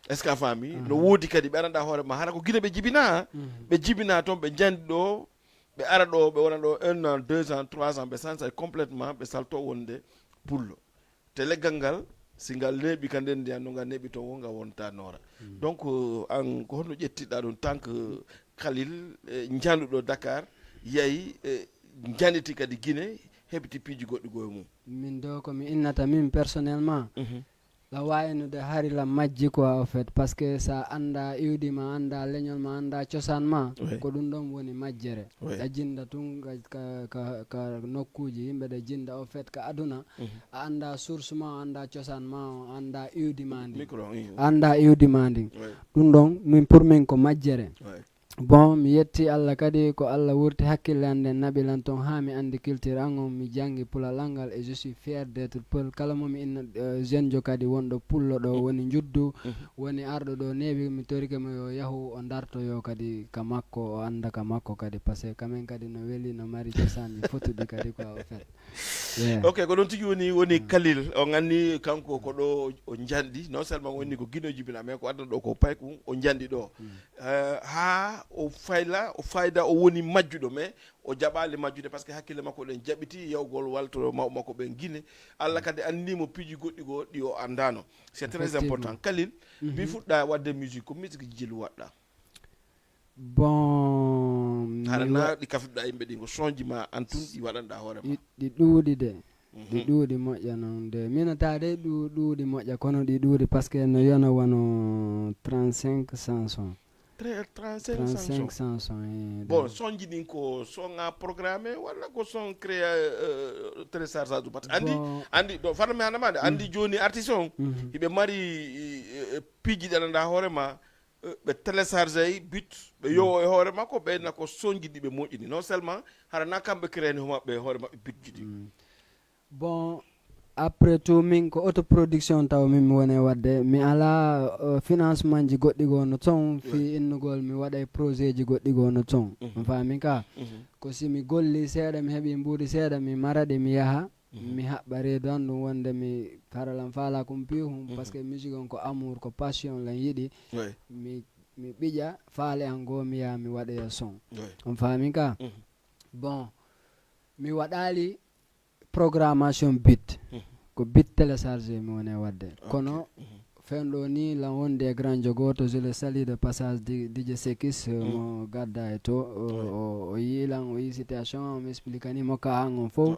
Est-ce que a faami? No woodi kadi ɓe annduɗa hoore ma, hara ko Guinée ɓe jibinaa, ɓe jibinaa toon, ɓe njanndi ɗo, ɓe ara ɗo, ɓe wona ɗo un an, deux ans, trois ans, ɓe sansay complètement, ɓe salto wonde pullo. Te leggal ngal, si ngal neeɓi ka nder ndiyan, no ngal neeɓi toon, wo ngal wonta noora. Mm. Donc, euh, an, ko honno ƴettiɗa ɗum, tant que Khalil, eh, njanduɗo Dakar, yahi, eh, njaniti kadi Guinée, heɓti piiji goɗɗi goo e mum? Min ɗo, ko mi innata min personnellement, mhm, La waynude hari la majji quoi, au fait, parce que sa annda iwdi ma, annda leñol ma, annda cosaan ma, ko ɗum ɗon woni majjere. Ɗa jinnda tun ka, ka, ka, ka nokkuuji yimɓe ɗe jinnda, au fait, ka aduna, a annda source ma, a annda cosaan ma, a annda iwdi ma ndin. A annda iwdi ma ndin. Ɗum ɗon, min pour min ko majjere. Bon, mi yetti Allah kadi ko Allah wurti hakkille an nden naɓi lan ton haa mi anndi culture an on, mi janngi pulal an ngal et je suis fier d'être peul. Kala mo mi inna, eh, jeune jo kadi wonɗo pullo ɗo woni njuddu, woni arɗo ɗo neeɓi, mi torike mo yo yahu o dartoyo kadi ka makko, o annda ka makko kadi, parce que kamen kadi no weli, no mari cosaanji fotuɗi kadi quoi, au fait. Yeah. Ok, ko ɗon tigi woni, woni Khalil. On anndi kanko ko ɗo o njanɗi, non seulement woni ko Guinée jibina, mais ko addan ɗo ko Paykun o njanɗi ɗo. Eh, haa o fayla, o fayda, o woni majjuɗo, mais o jaɓaali majjude parce que hakkille makko ɗen jaɓiti yawgol walto mawɓe makko ɓen Guinée. Allah kadi anndi mo piiji goɗɗi goo ɗi o anndaano. C'est très important. Khalil, bi fuɗɗa waɗde musique, ko musique ji jelu waɗɗa? Bon, hara na ɗi kafduɗa yimɓe ɗi, ko sonji ma an tun ɗi waɗanɗa hoore ma? Ɗi, ɗi ɗuuɗi de. Ɗi ɗuuɗi moƴƴa non de. Mina ta de ɗu-, ɗuuɗi moƴƴa, kono ɗi ɗuuɗi parce que no yona wano trente-cinq chansons. Tre-, trente-cinq chansons. Trente-cinq chansons, eh, bon, sonji ɗin ko son a programmé walla ko son créé, euh, téléchargeage? Parce que anndi, bon, anndi, ɗo fano mi hannama de, anndi jooni artiste on, hiɓe mari, eh, eh, piiji ɗi annda hoore ma, eh, ɓe téléchargé beat, ɓe yowo e hoore makko, ɓe na ko sonji ɗi ɓe moƴƴini. Non seulement, hara na kamɓe créé ni homaɓɓe e hoore maɓɓe beat ji ɗi. Bon, après tout, min ko autoproduction taw min mi woni e waɗde. Mi alaa, euh, financement ji goɗɗi goo no ton fii innugol, mi waɗa e projet ji goɗɗi goo no ton. On faami ka? Ko si mi golli seeɗa, mi heɓi mbuuɗi seeɗa, mi mara ɗi, mi yaha, mi haɓɓa reedu an ɗum wonde mi hara lan faala kum piihum, parce que musique on ko amour, ko passion lan yiɗi. Mi, mi ɓiƴa faale an goo, mi yaha, mi waɗoya son. On faami ka? Bon, mi waɗaali programmation beat. Ko beat téléchargé mi woni e waɗde. Kono fewndo ni lan wonde e grand jogo to je le salue de passage di, D J Sekis, mo gadda e to, o, o, o yii lan, o yii situation, o mi explique ni mo ka an on fof.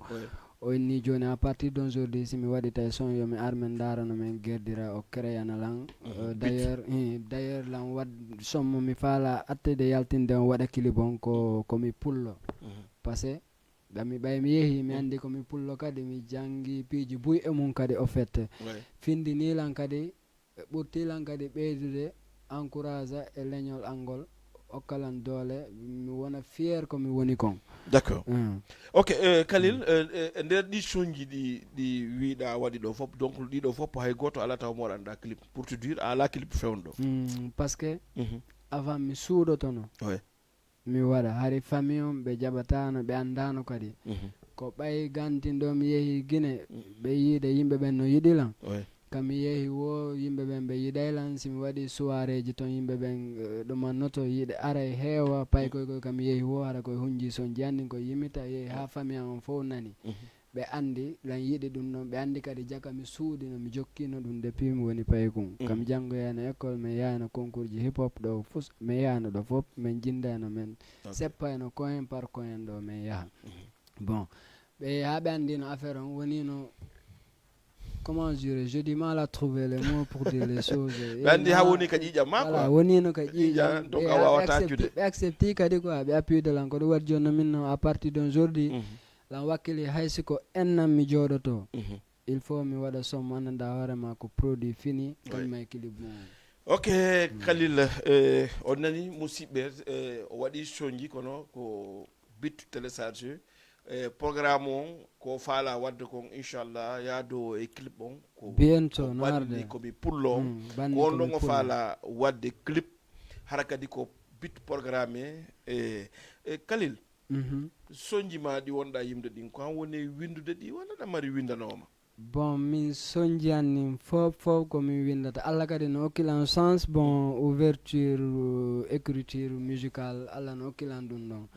O inni jooni à partir d'aujourd'hui si mi waɗi tay son yo mi ar men ndaara no men gerdira, o créana lan. Euh, d'ailleurs, eh, d'ailleurs lan waɗ son mo mi faala attede yaltinde on waɗa clip on ko, ko mi pullo. Parce que Ɗam mi ɓay mi yehi, mi anndi ko mi pullo kadi, mi janngi piiji buy e mum kadi, au fait. Findi ni lan kadi, ɓurti lan kadi ɓeydude encourage e leñol angol, okka lan doole, mi wona fier ko mi woni kon. D'accord. Ok, euh, Khalil, euh, euh, e nder ɗi sonji ɗi, ɗi wiɗa waɗi ɗo fof, donc ɗiɗo fof hay gooto ala taw mo waɗanɗa clip. Pour te dire, a ala clip fewndo. Mm, parce que avant mi suuɗotono. Mi waɗa. Hari famille on ɓe jaɓataano, ɓe anndaano kadi. Ko ɓay gantin ɗo mi yehi Gine, ɓe yiide yimɓe ɓen no yiɗi lan. Ka mi yehi wo yimɓe ɓen ɓe yiɗay lan, si mi waɗi soiréeji ton yimɓe ɓen, eh, ɗumannoto, yiɗe aray heewa, pay koy koy ka mi yehi wo, hara koy hunji sonji an ɗin koy yimita, yehi haa famille an on fof nani. Ɓe anndi lan yiɗi ɗum ɗon, ɓe anndi kadi jaka mi suuɗino, mi jokkino ɗum depuis mi woni paykun. Kam janngoyano école, mi yahano concours ji hip hop ɗo fof, mi yahano ɗo fof, min jinndano, min seppayno coin par coin ɗo min yaha. Bon, ɓe haa ɓe anndino affaire on, wonino, comment dire, je dis mal à trouver les mots pour dire les choses. Ɓe anndi haa woni ka ƴiiƴam ma, quoi. Wonino ka ƴiiƴam, donc a wawata accude. Ɓe accepti kadi, quoi, ɓe appuyde lan, ko ɗum waɗi jooni no min no à partir d'aujourd'hui, lan wakkili hay si ko ennan mi jooɗoto, il faut mi waɗa son mo anndanɗaa hoore ma ko produit fini, kañum e clip mum. Ok, Khalil, eh, on nani musidɓe, eh, o waɗi sonji kono ko beat téléchargé. Eh, programme on ko faala waɗde kon, inchallah, yaado e clip on. Ko bientôt, ko no arde. Ko mi pullo on. Ko on ɗon o faala waɗde clip. Hara kadi ko beat programmé. Eh, eh, Khalil, sonji ma ɗi wonɗa yimde ɗin, ko an woni e winndude ɗi walla na mari winndanooma? Bon, min sonji an nin fof fof ko min winndata. Allah kadi no okki lan chance, bon, ouverture, euh, écriture musicale, Allah no okki lan ɗum ɗon.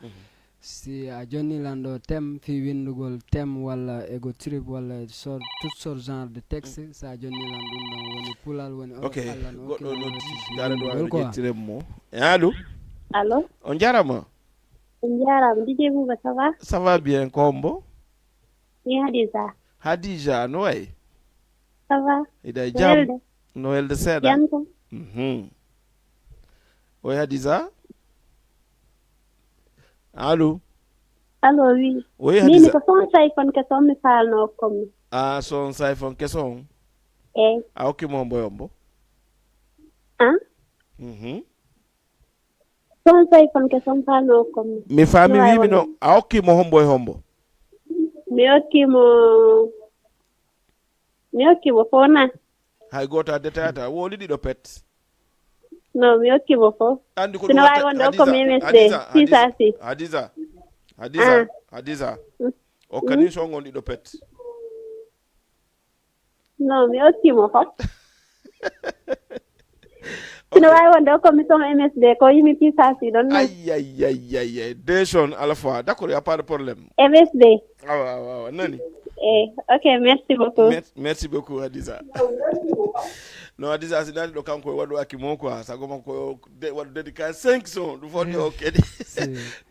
Si a jonni lan ɗo thème, fii winndugol thème walla ego trip walla sort, tout sort genre de texte, si a jonni lan ɗum ɗon woni pulal, woni ok, Allah no okki lan notice. Dara ɗo ƴettire mo. Allo? Allo? On jarama. On jarama. D J Bouba, ça va? Ça va bien, ko hombo? Mi Hadija. Hadija, no wayi? Ça va? Hiɗa e jam? Welde. No welde seeɗa? Jam tan. Mhm. Oy Hadiza? Allo? Allo, oui. Oy Mimi Hadiza? Ko son iPhone ke son mi faalno comme. A son iPhone ke son? Eh, A okki mo hombo e hombo? Hein? Mhm. Son iPhone ke son faalno comme. Mi faami No, I wimi want no. A okki mo hombo e hombo? Mi okki mo. Mi okki mo fof na. Hay goto a detayata. Woli ɗiɗo pet. No, mi okki mo fof. Andi ko Sino ɗum wawi watta- wonde okko mi M S D. Hadiza, Si sa Hadiza, si. Hadiza, Hadiza, Ah. Hadiza. Mm. Okka ni son on ɗiɗo pet. No, mi okki mo fof. Sino wawi wonde okko mi son M S D ko yimi P S A C ɗon non. Aïe, aïe, aïe, aïe, aïe. Deux sons à la fois. D'accord, y a pas de problème. M S D. Awa, awa, awa. Nani? Eh, ok, merci beaucoup. Mer- Merci beaucoup, Hadiza. No, Hadiza, si nani ɗo kanko e waɗu aki mo quoi. Sago makko de waɗu dédicace cinq sons. Ɗum fof ɗi o kedi.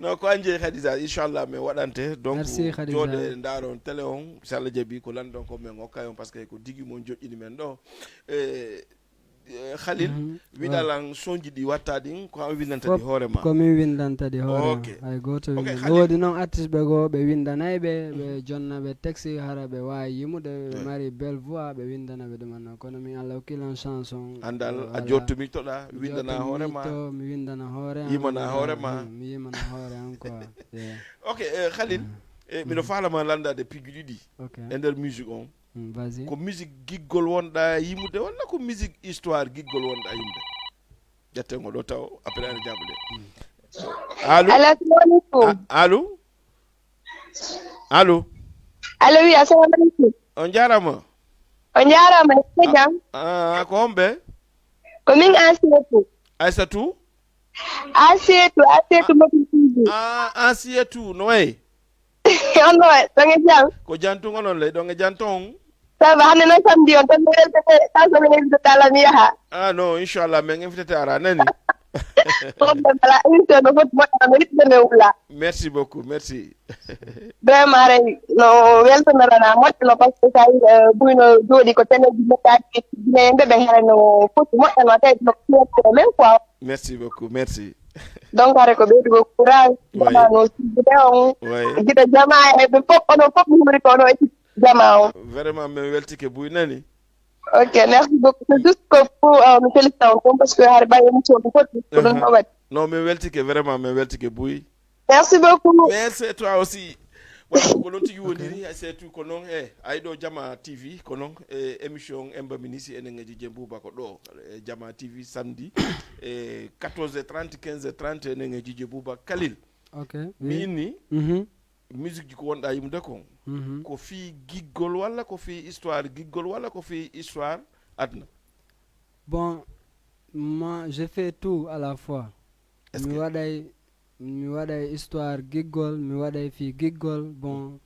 No, ko anje Hadiza, inchallah, mi waɗante. Donc, Merci, Hadiza. Jooɗe ndaaron télé on, si Allah jaɓi ko lanndon ko men okka on, parce que ko digi mon joƴƴini men ɗo. E, e, Khalil, Mhm. wiɗa lan sonji ɗi watta ɗin, ko an windanta ɗi Fop hoore ma. Ko min windanta ɗi hoore Ok. Hay gooto Ok, winda. No Khalil. Woodi noon artiste ɓe goo, ɓe windanay ɓe, ɓe jonna ɓe taxi, hara ɓe waawi yimude, ɓe Ouais. mari belle voix, ɓe windana ɓe ɗum annan. Kono min Allah hokki lan chance on. Andal, Eh, a voilà. jottomiɗtoɗa, windana Jottomiɗto, hoore ma. Mi windana hoore am. Yimana hoore ma. Hmm, mi yimana hoore am quoi. Yeah. Ok, eh, Khalil, Hmm. eh, miɗo faalama lanndade piiji ɗiɗi Ok. e nder musique on. Hmm, vas-y. Ko musique giggol wonɗa yimude walla ko musique histoire giggol wonɗa yimude? Ƴetten ngo ɗo taw, après aɗa jaɓude. Allo? Allo, assalamu aleykum. A- allo? Allo? Allo, wi, assalamu aleykum. On jarama. On jarama, e jam? Ah, ko homɓe? Ko min Asietu. Aissatou? Asietu, Asietu Mobile T V. Ah, Asietu, no wayi? On no, ɗon e jam? Ko jantungo non ley, ɗon e janton. Ça va, hannde noon samedi on, toon mi weltete, taw so mi invitete ala mi yaha. Ah, non, inchallah, min invitete ara, nani? Problème ala, émission no foti moƴƴa, no yiɗde mi wula. Merci beaucoup, merci. Vraiment, aray, no weltanarana moƴƴa no, parce que sa yi, euh, buyno jooɗi ko télé ji meɗaji Guinée yimɓe ɓe hara no foti moƴƴa no, tawi no fierté même quoi. Merci beaucoup, merci. Donc, hare ko ɓeydugo courage, Ouais. jama no sujjude on, Ouais. gida jama e ɓe fof, onon fof mi huri ko onon équipe jama on. Vraiment, min weltike buy nani. Ok, merci beaucoup. C'est juste que pour, euh, mi félicite on, parce que hare ɓay émission ko foti, ko ɗum Uh-huh. o waɗi. Non, min weltike, vraiment, min weltike buy. Merci beaucoup. Merci toi aussi. Voilà, ko noon tigi woniri, c'est tout, ko noon, eh, ay ɗo Jama T V, ko noon, eh, émission Emba Minisi, enen e Dj J Bouba ko ɗo, eh, Jama T V, samedi, eh, quatorze heures trente, quinze heures trente, enen e Dj J Bouba. Khalil, Ok. mi Oui. inni, Mhm. musique ji ko wonɗa yimude kon, Mhm. ko fii giggol walla ko fii histoire giggol walla ko fii histoire aduna? Bon, moi, je fais tout à la fois. Est-ce Mi que waɗay, mi waɗay histoire giggol, mi waɗay fii giggol. Bon,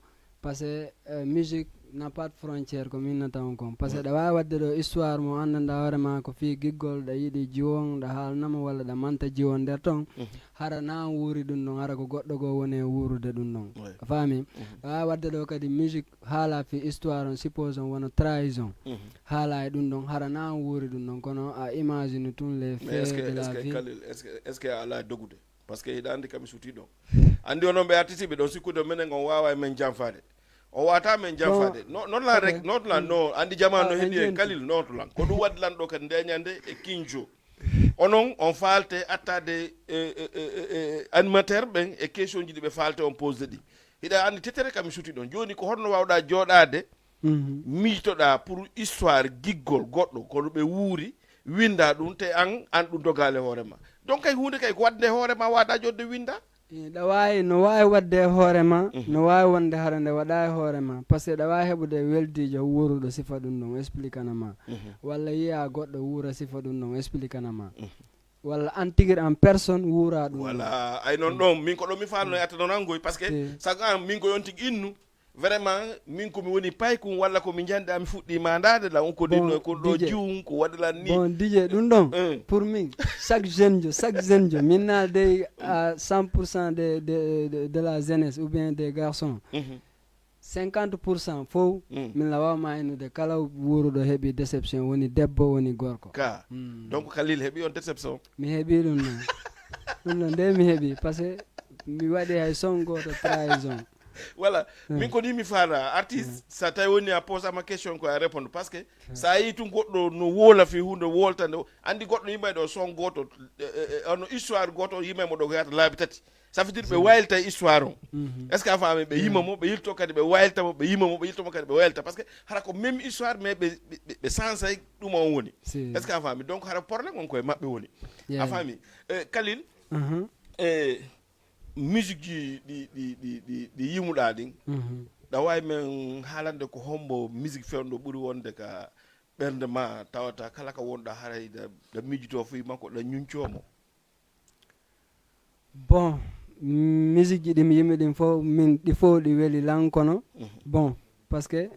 parce que, euh, musique n'a pas de frontière, ko min nata on kon. Parce que Ouais. Ɗa waawi waɗde ɗo histoire mo anndanɗa hoore ma ko fii giggol, ɗa yiɗi jiwon, ɗa haalnamo walla ɗa manta jiwon nder ton. Mhm. Hara na an wuuri ɗum ɗon, hara ko goɗɗo goo woni e wuurude ɗum ɗon. Ouais. A faami? Mhm. Ɗa waawi waɗde ɗo kadi musique haala fii histoire on, suppose on wona trahison. Mhm. Haala e ɗum ɗon, hara na an wuuri ɗum ɗon, kono a imagine tun les Mais est-ce faits que, de est-ce la que vie. Khalil, est-ce que, est-ce que a ala dogude? Parce que hiɗa andi kam mi suuti ɗon. Andi onon ɓe artiste ɓe ɗon sikkude menen on wawa e men janfade. O wata men janfade. No, non la ok. Rek, non la no. Andi jama Ah, no en heni en jenti. Khalil non lan. Ko ɗum waɗi lan ɗo kadi ndeñande e kinjo. Onon on faalte attade e, e, e, e, e animateur ɓen e question ji ɗi ɓe faalte on pose ɗi. Hiɗa andi tetere kam mi suuti ɗon. Joni ko honno wawɗa jooɗade Mhm. miijtoɗa pour histoire giggol goɗɗo kono ɓe wuuri winda ɗum te an an ɗum dogale hoore ma. Donc kay hunde kay ko waɗde hoore ma wada jodde winda. Eh, ɗa waawi no waawi waɗde e hoore ma, Mhm. no waawi wonde hara nde waɗa e hoore ma, parce que ɗa waawi heɓude weldiijo wuuruɗo sifa ɗum ɗon explikana ma. Walla yiya goɗɗo wuura sifa ɗum ɗon explikana ma. Walla an tigir en personne wuura ɗum ɗon. Voilà, ay non ɗon min ko ɗo mi faalno e atta non angoy parce que Eh. Sago an min ko yon tigi innu. Vraiment min ko mi woni paykum walla ko mi jandi ami fuɗɗi mandade la on ko Bon, ɗinno ko ɗo D J. Jiwum ko waɗi lan ni. Bon, D J, ɗum ɗon Eh. pour min, chaque jeune jo, chaque jeune jo, min naalde à cent pour cent de, de, de, de la jeunesse ou bien des garçons. Mhm. cinquante pour cent fof, min la wawma innude kala wuuruɗo heɓi déception, woni debbo, woni gorko. Ka. Donc, Khalil heɓi on déception. Mi heɓi ɗum noon. Ɗum noon nde mi heɓi, parce que mi waɗi hay son gooto trahison. Voilà. Min ko ni mi faala artiste, sa tawi woni a posa ma question ko a réponde, parce que sa yi tun goɗɗo no woola fi hunde woltande, andi goɗɗo yimɓe ɗo son gooto, ono histoire gooto yimɓe mo ɗo ko yata laabi tati. Ça veut dire ɓe waylita histoire on. Est-ce que a faami? Ɓe yima mo, ɓe yilto kadi ɓe waylita mo, ɓe yima mo, ɓe yilto mo kadi ɓe waylita, parce que hara ko même histoire, mais ɓe ɓe sansay ɗum on woni. Est-ce que a faami? Donc hara problème on koye maɓɓe woni. A faami? Kalil, e musique ji ɗi ɗi ɗi ɗi ɗi yimuɗa ɗin, ɗa wawi men haalande ko hombo musique fewndo ɓuri wonde ka ɓernde ma, tawata kala ka wonɗa haray ɗa miijito fuy makko, ɗa ñuñcomo? Bon, musique ji ɗi mi yimi ɗin fof, min ɗi fof ɗi weli lan kono. Bon, parce que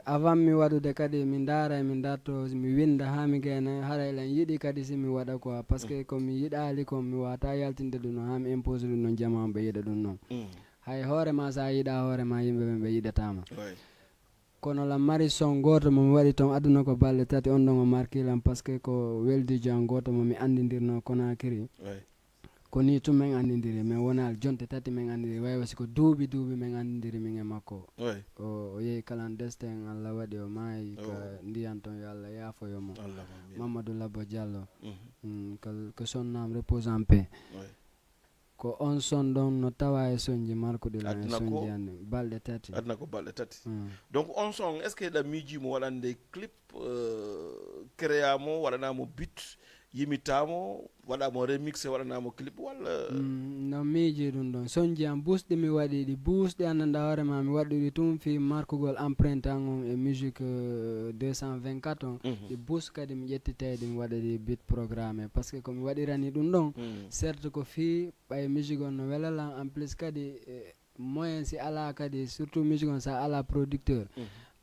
avant mi waɗude kadi mi ndaara, mi darto, mi winda haa mi gayna, haray lan yiɗi kadi si mi waɗa quoi, parce que ko mi yiɗaali kon mi wata yaltinde ɗum noon, haa mi impose ɗum noon, jama on ɓe yiɗa ɗum noon. Hay hoore ma, sa yiɗa hoore ma, yimɓe ɓen ɓe yiɗatama. Kono lan mari son gooto mo mi waɗi toon aduna ko balɗe tati, on ɗon o marki lan, parce que ko weldijo an gooto mo mi anndindirno Conakry. Ko ni tun men anndindiri, men wonaa jonte tati men anndindiri, way wasi ko duuɓi duuɓi men anndindiri min e makko. O yehi kalan destin, Allah waɗi o maayi ka ndiyan ton, yo Allah yaafoyo mo. Mamadou Labo Diallo. Ko son nam repose en paix. Ko on son ɗon no tawa e sonji markuɗi lan e sonji an ɗin balɗe tati. Aduna ko balɗe tati. Donc on son, est-ce que ɗa miijimo waɗande clip, créa mo, waɗanamo beat, yimitamo, waɗamo remix, waɗanamo clip walla? No miiji ɗum ɗon. Sonji an busɗi mi waɗi ɗi, busɗi anndanɗa hoore ma mi waɗɗuɗi tun fi markugol empreinte an on e musique deux cent vingt-quatre on. Ɗi bus kadi mi ƴetti tawi ɗi mi waɗa ɗi beat programme, parce que ko mi waɗirani ɗum ɗon, certes ko fi ɓay musique on no wela lan, en plus kadi moyen si ala kadi, surtout musique on sa ala producteur,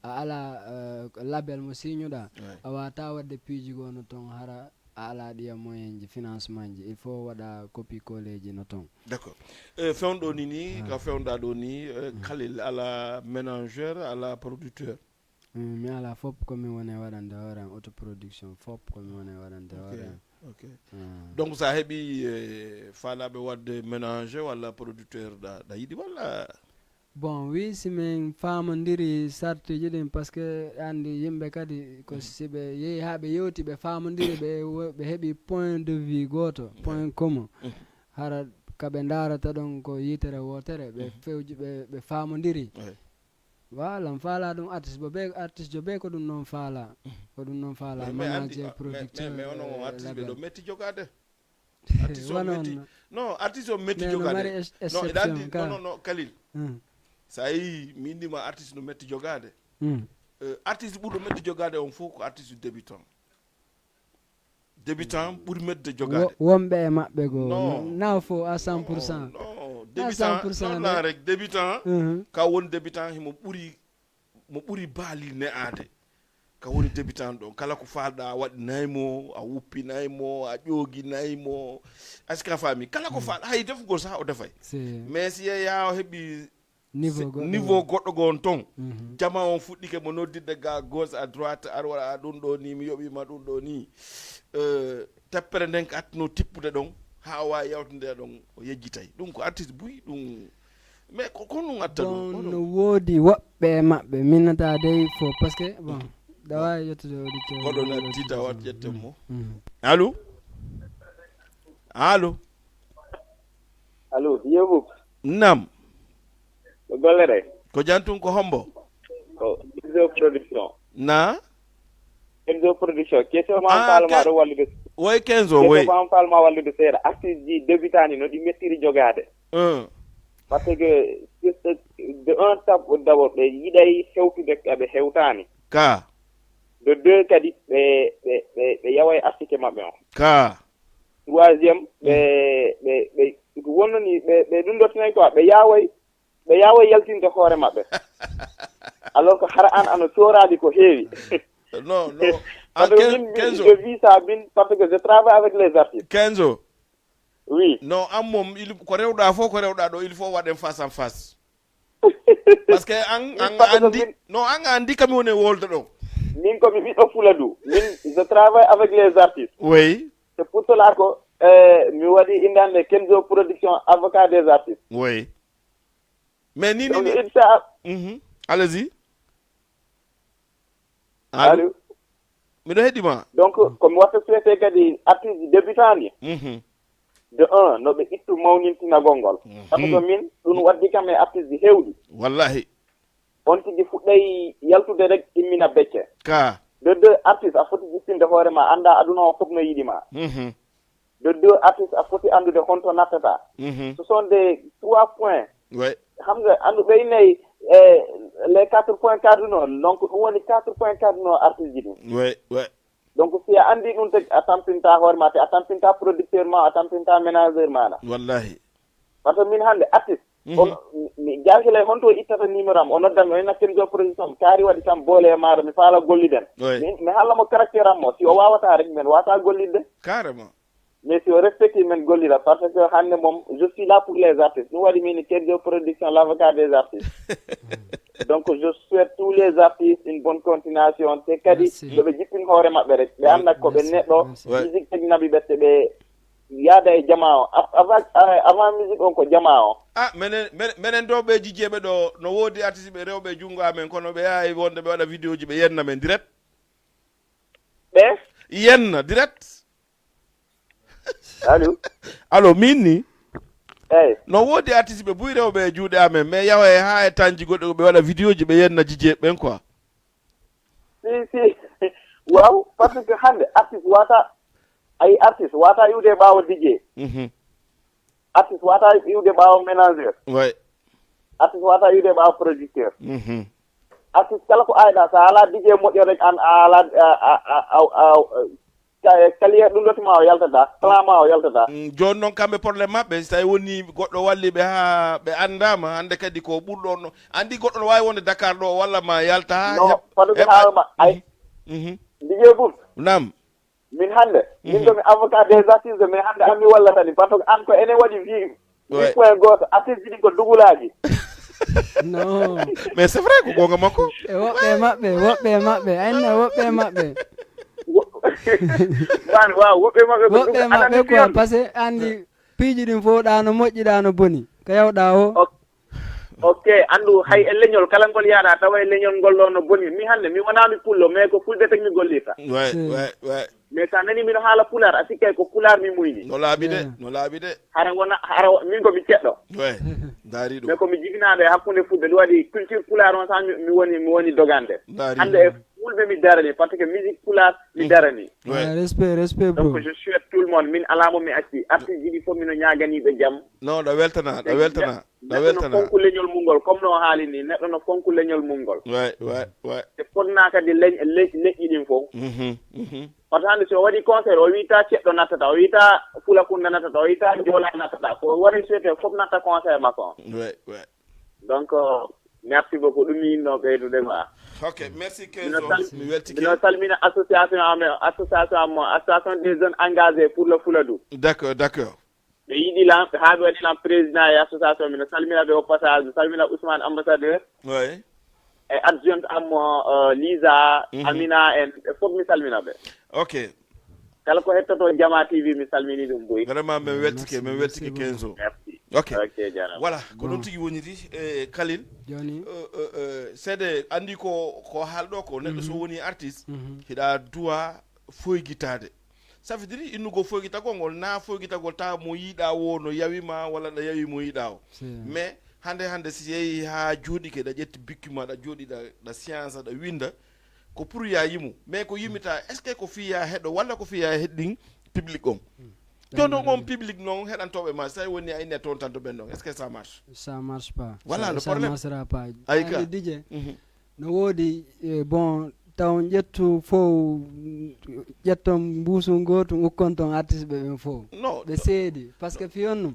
a ala label mo signuɗa, a wata waɗde piiji goo no ton hara a ala ɗiya moyen ji, financement ji, il faut waɗa copie coller ji no ton. D'accord. E fewndo ni ni ka fewda ɗo ni, Khalil ala manager, ala producteur? Mi ala fop ko mi woni waɗande hoore am, autoproduction fop ko mi woni waɗande hoore am. Ok. Donc sa heɓi e faalaɓe waɗde ménager walla producteur, ɗa ɗa yiɗi walla? Bon, wi si min faamondiri sartuji ɗin, parce que andi yimɓe kadi ko si ɓe yehi ha ɓe yewti, ɓe faamondiri, ɓe wo- ɓe heɓi point de vue gooto, point commun. Hara ka ɓe ndarata ɗon ko yitere wotere, ɓe fewji ɓe ɓe faamondiri. Voilà, mi faala ɗum artiste bo be artiste jo be ko ɗum noon faala. Ko ɗum noon faala. Manager, producteur, mais onon artiste ɓe ɗo metti jogade. Artiste o metti. Non, artiste o metti jogade. Non, iɗa andi, non, non, non, Khalil. Sa yi mi indima artiste no metti jogade. Artiste ɓurɗo metti jogade on fof ko artiste débutant. Débutant ɓuri mettude jogaade. Wonɓe e maɓɓe goo na fof à cent pour cent. Débutant rek, débutant ka woni débutant himo ɓuri, mo ɓuri baali ne'aade. Ka woni débutant ɗon, kala ko faalɗa a waɗinay mo, a wuppinay mo, a ƴooginay mo. Est-ce que a faami? Kala ko faalɗa, hay defugol sah o defay. Mais si yeeya o heɓi niveau goɗɗo goo on ton, jama on fuɗɗike mo noddidde ga gauche à droite, ar waɗa ɗum ɗo ni, mi yoɓima ɗum ɗo ni. Tappere nden ko attuno tippude ɗon ha o wawi yawtinde ɗon, o yejjitay. Ɗum ko artiste buy ɗum. Mais ko kon ɗum atta ɗum? Bon, no woodi woɓɓe e maɓɓe, mi nata dey fof parce que bon, ɗa wawi yettude auditeur. Goɗɗo natti tawa ƴetten mo. Allo? Allo? Allo, Yobub? Nam? Ko golle ɗe? Ko jantun, ko hombo? Ko Kenzo Production. Na? Kenzo Production. Question ma am faalma ɗo wallude. Woy Kenzo, woy. Question ma am faalma wallude seeɗa. Artiste ji débutani no ɗi mettiri jogaade. Parce que de un d'abord ɓe yiɗay hewtude ɓe hewtani. Ka. De deux kadi ɓe ɓe ɓe ɓe yaway artiste maɓɓe on. Ka. Troisième ɓe ɓe ɓe ko wonnoni ɓe ɓe ɗum ɗo tinay quoi, ɓe yaway ɓe yaway yaltinde hoore maɓɓe. Alors que hara an ano sooraali ko heewi. Non, non. Parce que min je vis ça min, parce que je travaille avec les artistes. Kenzo. Oui. Non, an mom il ko rewɗa fof ko rewɗa ɗo, il faut waɗen face en face. Parce que an an a anndi. Non, an a anndi kami woni e wolde ɗo. Min ko mi ɓiɗɗo fula du, min, je travaille avec les artistes. Oui. C'est pour cela ko eh, mi waɗi innde hannde Kenzo Production, avocat des artistes. Oui. Mais ni ni. Donc, ni. Insa. Mhm. Allez-y. Allô. Allô. Miɗo heɗi ma. Donc ko mi watta souhaité kadi artiste débutant ni. Mhm. De un no ɓe ittu mawnintinagol ngol. Mhm. Sabu ko min ɗum waddi kam e artiste heewɗi. Wallahi. On tigi fuɗɗay yaltude rek immina becce. Ka. De deux artiste a foti jistinde hoore ma, annda aduna o fof no yiɗi ma. Mhm. De deux artiste a foti anndude honto nattata. Mhm. Ce sont des trois points. Ouais. Xam nga anndu ɓey nayi e les quatre points cardinaux, donc ɗum woni quatre points cardinaux artiste ji ɗum. Ouais, ouais. Donc si a anndi ɗum teg a tampinta hoore ma, te a tampinta producteur ma, a tampinta ménageur maɗa. Wallahi. Parce que min hannde artiste. Mhm. On mi jalkilay honto ittata numéro am, o noddan mi, o ina Kenzo Production, kaari waɗi kam boole e maaro, mi faala golliden. Oui. Mi mi haalna mo caractère am mo, si o waawata rek, men waawata gollidde. Carrément. Mais si o respecte men gollida, parce que hannde moom je suis là pour les artistes, ɗum waɗi min Kenzo Production, l'avocat des artistes. Donc je souhaite tous les artistes une bonne continuation, te kadi. Merci. Yo ɓe jippin hoore maɓɓe rek, ɓe annda ko ɓe neɗɗo. Merci. Ouais. Musique teg naɓi ɓe, te ɓe yaada e jamaa o. Av- avant ah, avant musique on ko jamaa o. Ah, menen menen- menen ɗo ɓe jijjeeɓe ɗo, no woodi artiste ɓe rewɓe e junngo amen, kono ɓe yahay wonde ɓe waɗa vidéo ji, ɓe yenna men direct. Ɓe? Yenna direct. Allo. Allo, min ni. Eyi. No woodi artiste ɓe buy rewɓe e juuɗe amen, mais yahoye haa e tanji goɗɗo, ɓe waɗa vidéo ji, ɓe yenna jijjeeɓe ɓen quoi. Si si. Waaw, parce que hannde artiste wata, ayi, artiste wata iwde e ɓaawo DJ. Mhm. Artiste wata iwde ɓaawo ménageur. Ouais. Artiste wata iwde e ɓaawo producteur. Mhm. Artiste kala ko ayɗa, so a ala DJ moƴƴo rek, an a ala a- a- a- a- a- ka- kaliya ɗum ɗoti ma o yaltata, plan ma o yaltata. Mm, jooni noon kamɓe problème maɓɓe, so tawi woni goɗɗo walli ɓe haa ɓe anndaama, hannde kadi ko ɓurɗo on. Anndi goɗɗo no waawi wonde Dakar ɗo, walla ma yalta haa. No heɓ- fodde heɓ- haawma ay. Mhm. Dijee Bus. Naam. Min hannde, min Mhm. Ko mi avocat des artistes, min hannde an mi wallatani, parce que an ko enen waɗi vie. Ouais. Point gooto, artiste ɗi ko dugulaaji. Non. Mais c'est vrai ko goonga makko. E woɓɓe e maɓɓe, woɓɓe e maɓɓe, ayna woɓɓe e maɓɓe. Wo- Man, waaw, woɓɓe maɓɓe ko Woɓɓe e dugu- maɓɓe aɗa quoi, anndi parce que anndi piiji ɗin fof ɗa no moƴƴi, ɗa no boni. Ko yawɗa o. Ok. Ok, anndu hay e leñol kala ngol yaaɗa tawa e leñol ngol ɗo no boni. Mi hannde mi wonaa mi pullo, mais ko fulɓe teg mi gollirta. Ouais, Si. Ouais, ouais. Mais so a nani mino haala pulaar, a sikkay ko pulaar mi muyni. No laaɓi de, Yeah. No laaɓi de. Hara wona, hara wo- min ko mi ceɗɗo. Ouais. Ndaari ɗum. Mais ko mi jibinaaɗo e hakkunde fulɓe, ɗum waɗi culture pulaar on sax mi mi woni, mi woni dogande. Ndaari. Hannde e fulɓe mi darani, parce que musique pulaar mi Mhm. Darani. Ouais. Ouais, respect, respect, bro. Donc je souhaite tout le monde, min alaa mo mi acci. Artiste ji ɗi fof mino ñaaganii ɓe jam. Non, ɗa weltana, ɗa weltana. Neɗɗo no fonku leñol mum ngol, comme no haali ni, neɗɗo no fonku leñol mum ngol. Ouais, ouais, ouais. Te fotna kadi leñ- leƴ- leƴƴi ɗin fof. Mhm, mhm. Par ce que hannde si o waɗi concert, o wiyta ceɗɗo nattata, o wiyta fulakunda nattata, o wiyta joola nattata, ko waɗi souhaité fof natta concert makko on. Ouais, ouais. Donc euh, merci beaucoup, ɗum mi yinno ɓeydude quoi. Ok, merci Mino Kenzo, sal- mi weltike. Mino salmina association am, association am, association des jeunes engagés pour le Fuladu. D'accord, d'accord. Ɓe yiɗi lan, ɓe haa ɓe waɗi lan président e association, mino salmina ɓe au passage, mi salmina Ousmane ambassadeur. Oui. E adjointe am mo, euh, Lisa, Mhm. Amina en, ɓe fof mi salmina ɓe. Ok. Kala ko hettoto Jama T V, mi salmini ɗum boy. Vraiment, min weltike, min weltike Kenzo. Merci. Ok. Ok, jarama. Voilà, ko ɗum tigi woniri, eh, Khalil. Joni. Euh, euh, euh, seede anndi ko, ko haalɗo ko, neɗɗo so woni artiste, hiɗa duwa foygitaade. Ça veut dire innugol foygitagol ngol, na foygitagol tawa mo yiɗa wo no yawi ma, walla ɗa yawi mo yiɗa o. Mais hannde, hannde si yehi haa jooɗike, ɗa ƴetti bikki ma, ɗa jooɗi, ɗa, ɗa science, ɗa winda, ko pour ya yimu. Mais ko yimita, est-ce que ko fiya heɗo, walla ko fiya heɗɗin public on? Jooni on public noon, heɗantooɓe ma, so tawi woni a inni a toontanto ɓen ɗon, est-ce que ça marche? Ça marche pas. Voilà le problème. Ça marchera pas. Ay ka. Anndi D J, no woodi, eh, bon, taw on ƴettu fof, ƴetton mbuusu ngootu, ukkon ton artiste ɓe ɓen fof. Non. Ɓe seedi. Parce que fiyon ɗum.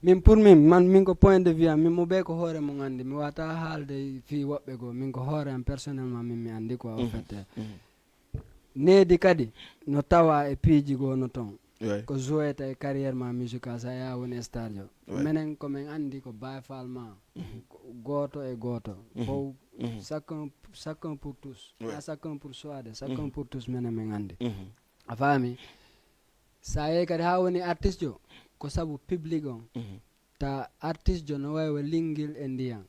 Min pour min, man, min ko point de vue am, min mo ɓe ko hoore mum anndi. Mi wata haalde fii woɓɓe goo. Min ko hoore am personnellement, min mi anndi quoi, au fait. Needi kadi no tawa e piiji goo no ton. Ko joueta e carrière ma musical, sa yaha woni e star jo. Menen ko men anndi ko Baye Fall ma. Ko gooto e gooto. Fof, chacun, chacun pour tous. Pas chacun pour soi de, chacun pour tous, menen men anndi. A faami? So a yehi kadi haa woni artiste jo, ko sabu public on. Ta artiste jo no wayi wa linngil e ndiyan.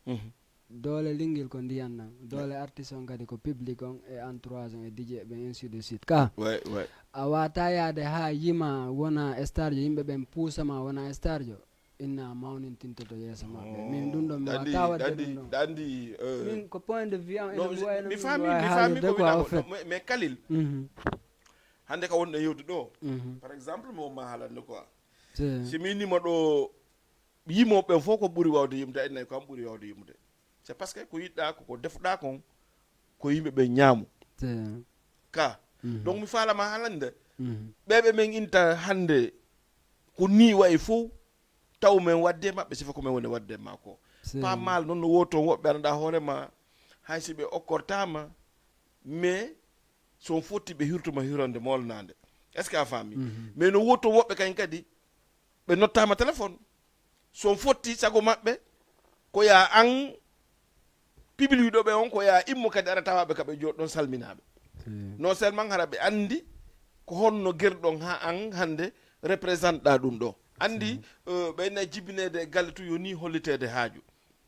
Doole linngil ko ndiyan nan. Doole artiste on kadi ko public on e entourage on e D J ɓen, ainsi de suite. Ka, Ouais, ouais. A wata yaade haa yima wona star jo, yimɓe ɓen puusa ma wona star jo. Inna mawnintintoto yeeso maɓɓe. Min ɗum ɗon mi wata waɗde ɗum ɗon. Dandi, euh, Min ko point de vue am, ene mi wayi no mi mi faami, wawi mi faami haalirde ko quoi, au wiɗamo. Fait. Mais, mais Kalil, Mhm. hannde ka wonɗen yewtude ɗo. Mhm. Par exemple, mo ma haalande quoi. C'est, Si mi innima ɗo yimoɓe fof ko ɓuri wawde yimude, ay nayi ko am ɓuri wawde yimude. C'est parce que ko yiɗɗa ko, ko defuɗa kon, ko yimɓe ɓe ñaamu. c'est, Ka. Mhm. Donc mi faalama haalande. Mhm. Ɓeɓe men inta hannde ko ni wayi fof, taw men wadde maɓɓe, sifa ko men woni wadde ma ko. C'est, Pas mal, noon no woto woɓɓe annda hoore ma, hay si ɓe okkortama, mais so on fotti ɓe hirtuma hirande molnande. Est-ce que a faami? Mhm. Mais no woto woɓɓe kañ kadi, ɓe nottama téléphone. So on fotti sago maɓɓe, ko ya an public ɗo ɓe on, ko ya immo kadi ara tawaɓe ka ɓe jooɗi ɗon salminaɓe. c'est, Non seulement hara ɓe anndi ko honno gerɗon ha an hannde représente ɗa ɗum ɗo. Anndi, euh, ɓe ina jibinede e galle tun yo ni hollitede haaju.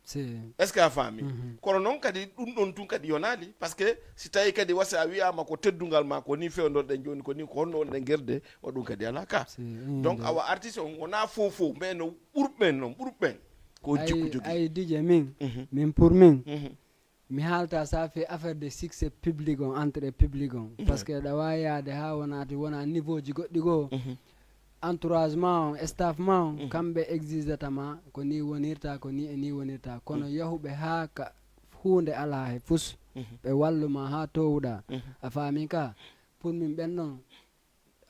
c'est, Est-ce que a faami? Mhm. Kono noon kadi ɗum ɗon tun kadi yonaali, parce que si tawi kadi wasa a wiyama ko teddungal ma ko ni fewndorɗen jooni, ko ni ko honno wonɗen gerde, o ɗum kadi ala ka. c'est, mm, Donc de. Awa artiste on wona fow fow, mais no ɓurɓen noon, ɓurɓen ko Ay, jikku jogui. Ay, D J, min, Mhm. min pour min, Mhm. mi haalta ça fait affaire de succès public on, entrée public on. Mhm. Parce que ɗa wawi yaade ha wonati wona niveau ji goɗɗi goo. Mhm. Entourage ma on, staff ma on, Mhm. kamɓe exigata ma ko ni wonirta, ko ni e ni wonirta. Kono yahuɓe ha ka huunde ala he fus, Mhm. ɓe walluma ha towuɗa. Mhm. A faami ka? Pour min ɓen ɗon,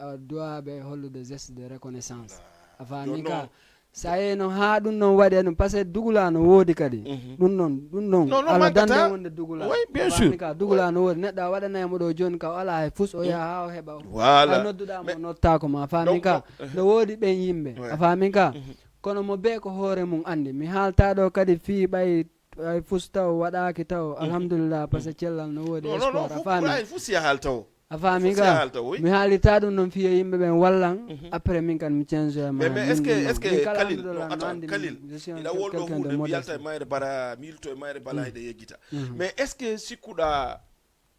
a doit ɓe hollude geste de reconnaissance. A faami Yo ka? non. Sa yehi noon ha ɗum ɗon waɗe ɗum, parce que dugula no woodi kadi. Mhm. Ɗum ɗon, ɗum ɗon. Non, non, Ala maggata. Dande wonde dugula. Oui, bien A faami sûr. Ka? Dugula no woodi. Neɗɗo a waɗanayamo ɗo jooni ka o ala hay fus, o yaha ha o heɓa. Voilà. A nodduɗa mo, nottako ma. A faami Donc, ka? donc, No woodi ɓen yimɓe. Ouais. A faami ka? Mhm. Kono mo be ko hoore mum andi. Mi haalta ɗo kadi fii ɓay, ɓay fus taw waɗaki taw. Alhamdulillah, parce que cellal no woodi, Non, non, non, espoir. A fof faami? Ɓuray fof si halta o. A faami Fof ka? Halta, oui. Mi haalita ɗum noon fiya yimɓe ɓen wallan. Mhm. Après min kan mi change ma. Mais, mais est-ce que, est-ce que Min kala Kalil, annduɗo non, lan no attends, andi Kalil, mi, je suis un ila wolɗo quelqu'un de huunde mi modeste. Yalta e mayre bara, mi yilto e mayre bala, mm, eɗe yejjita. Mhm. Mais est-ce que sikkuɗa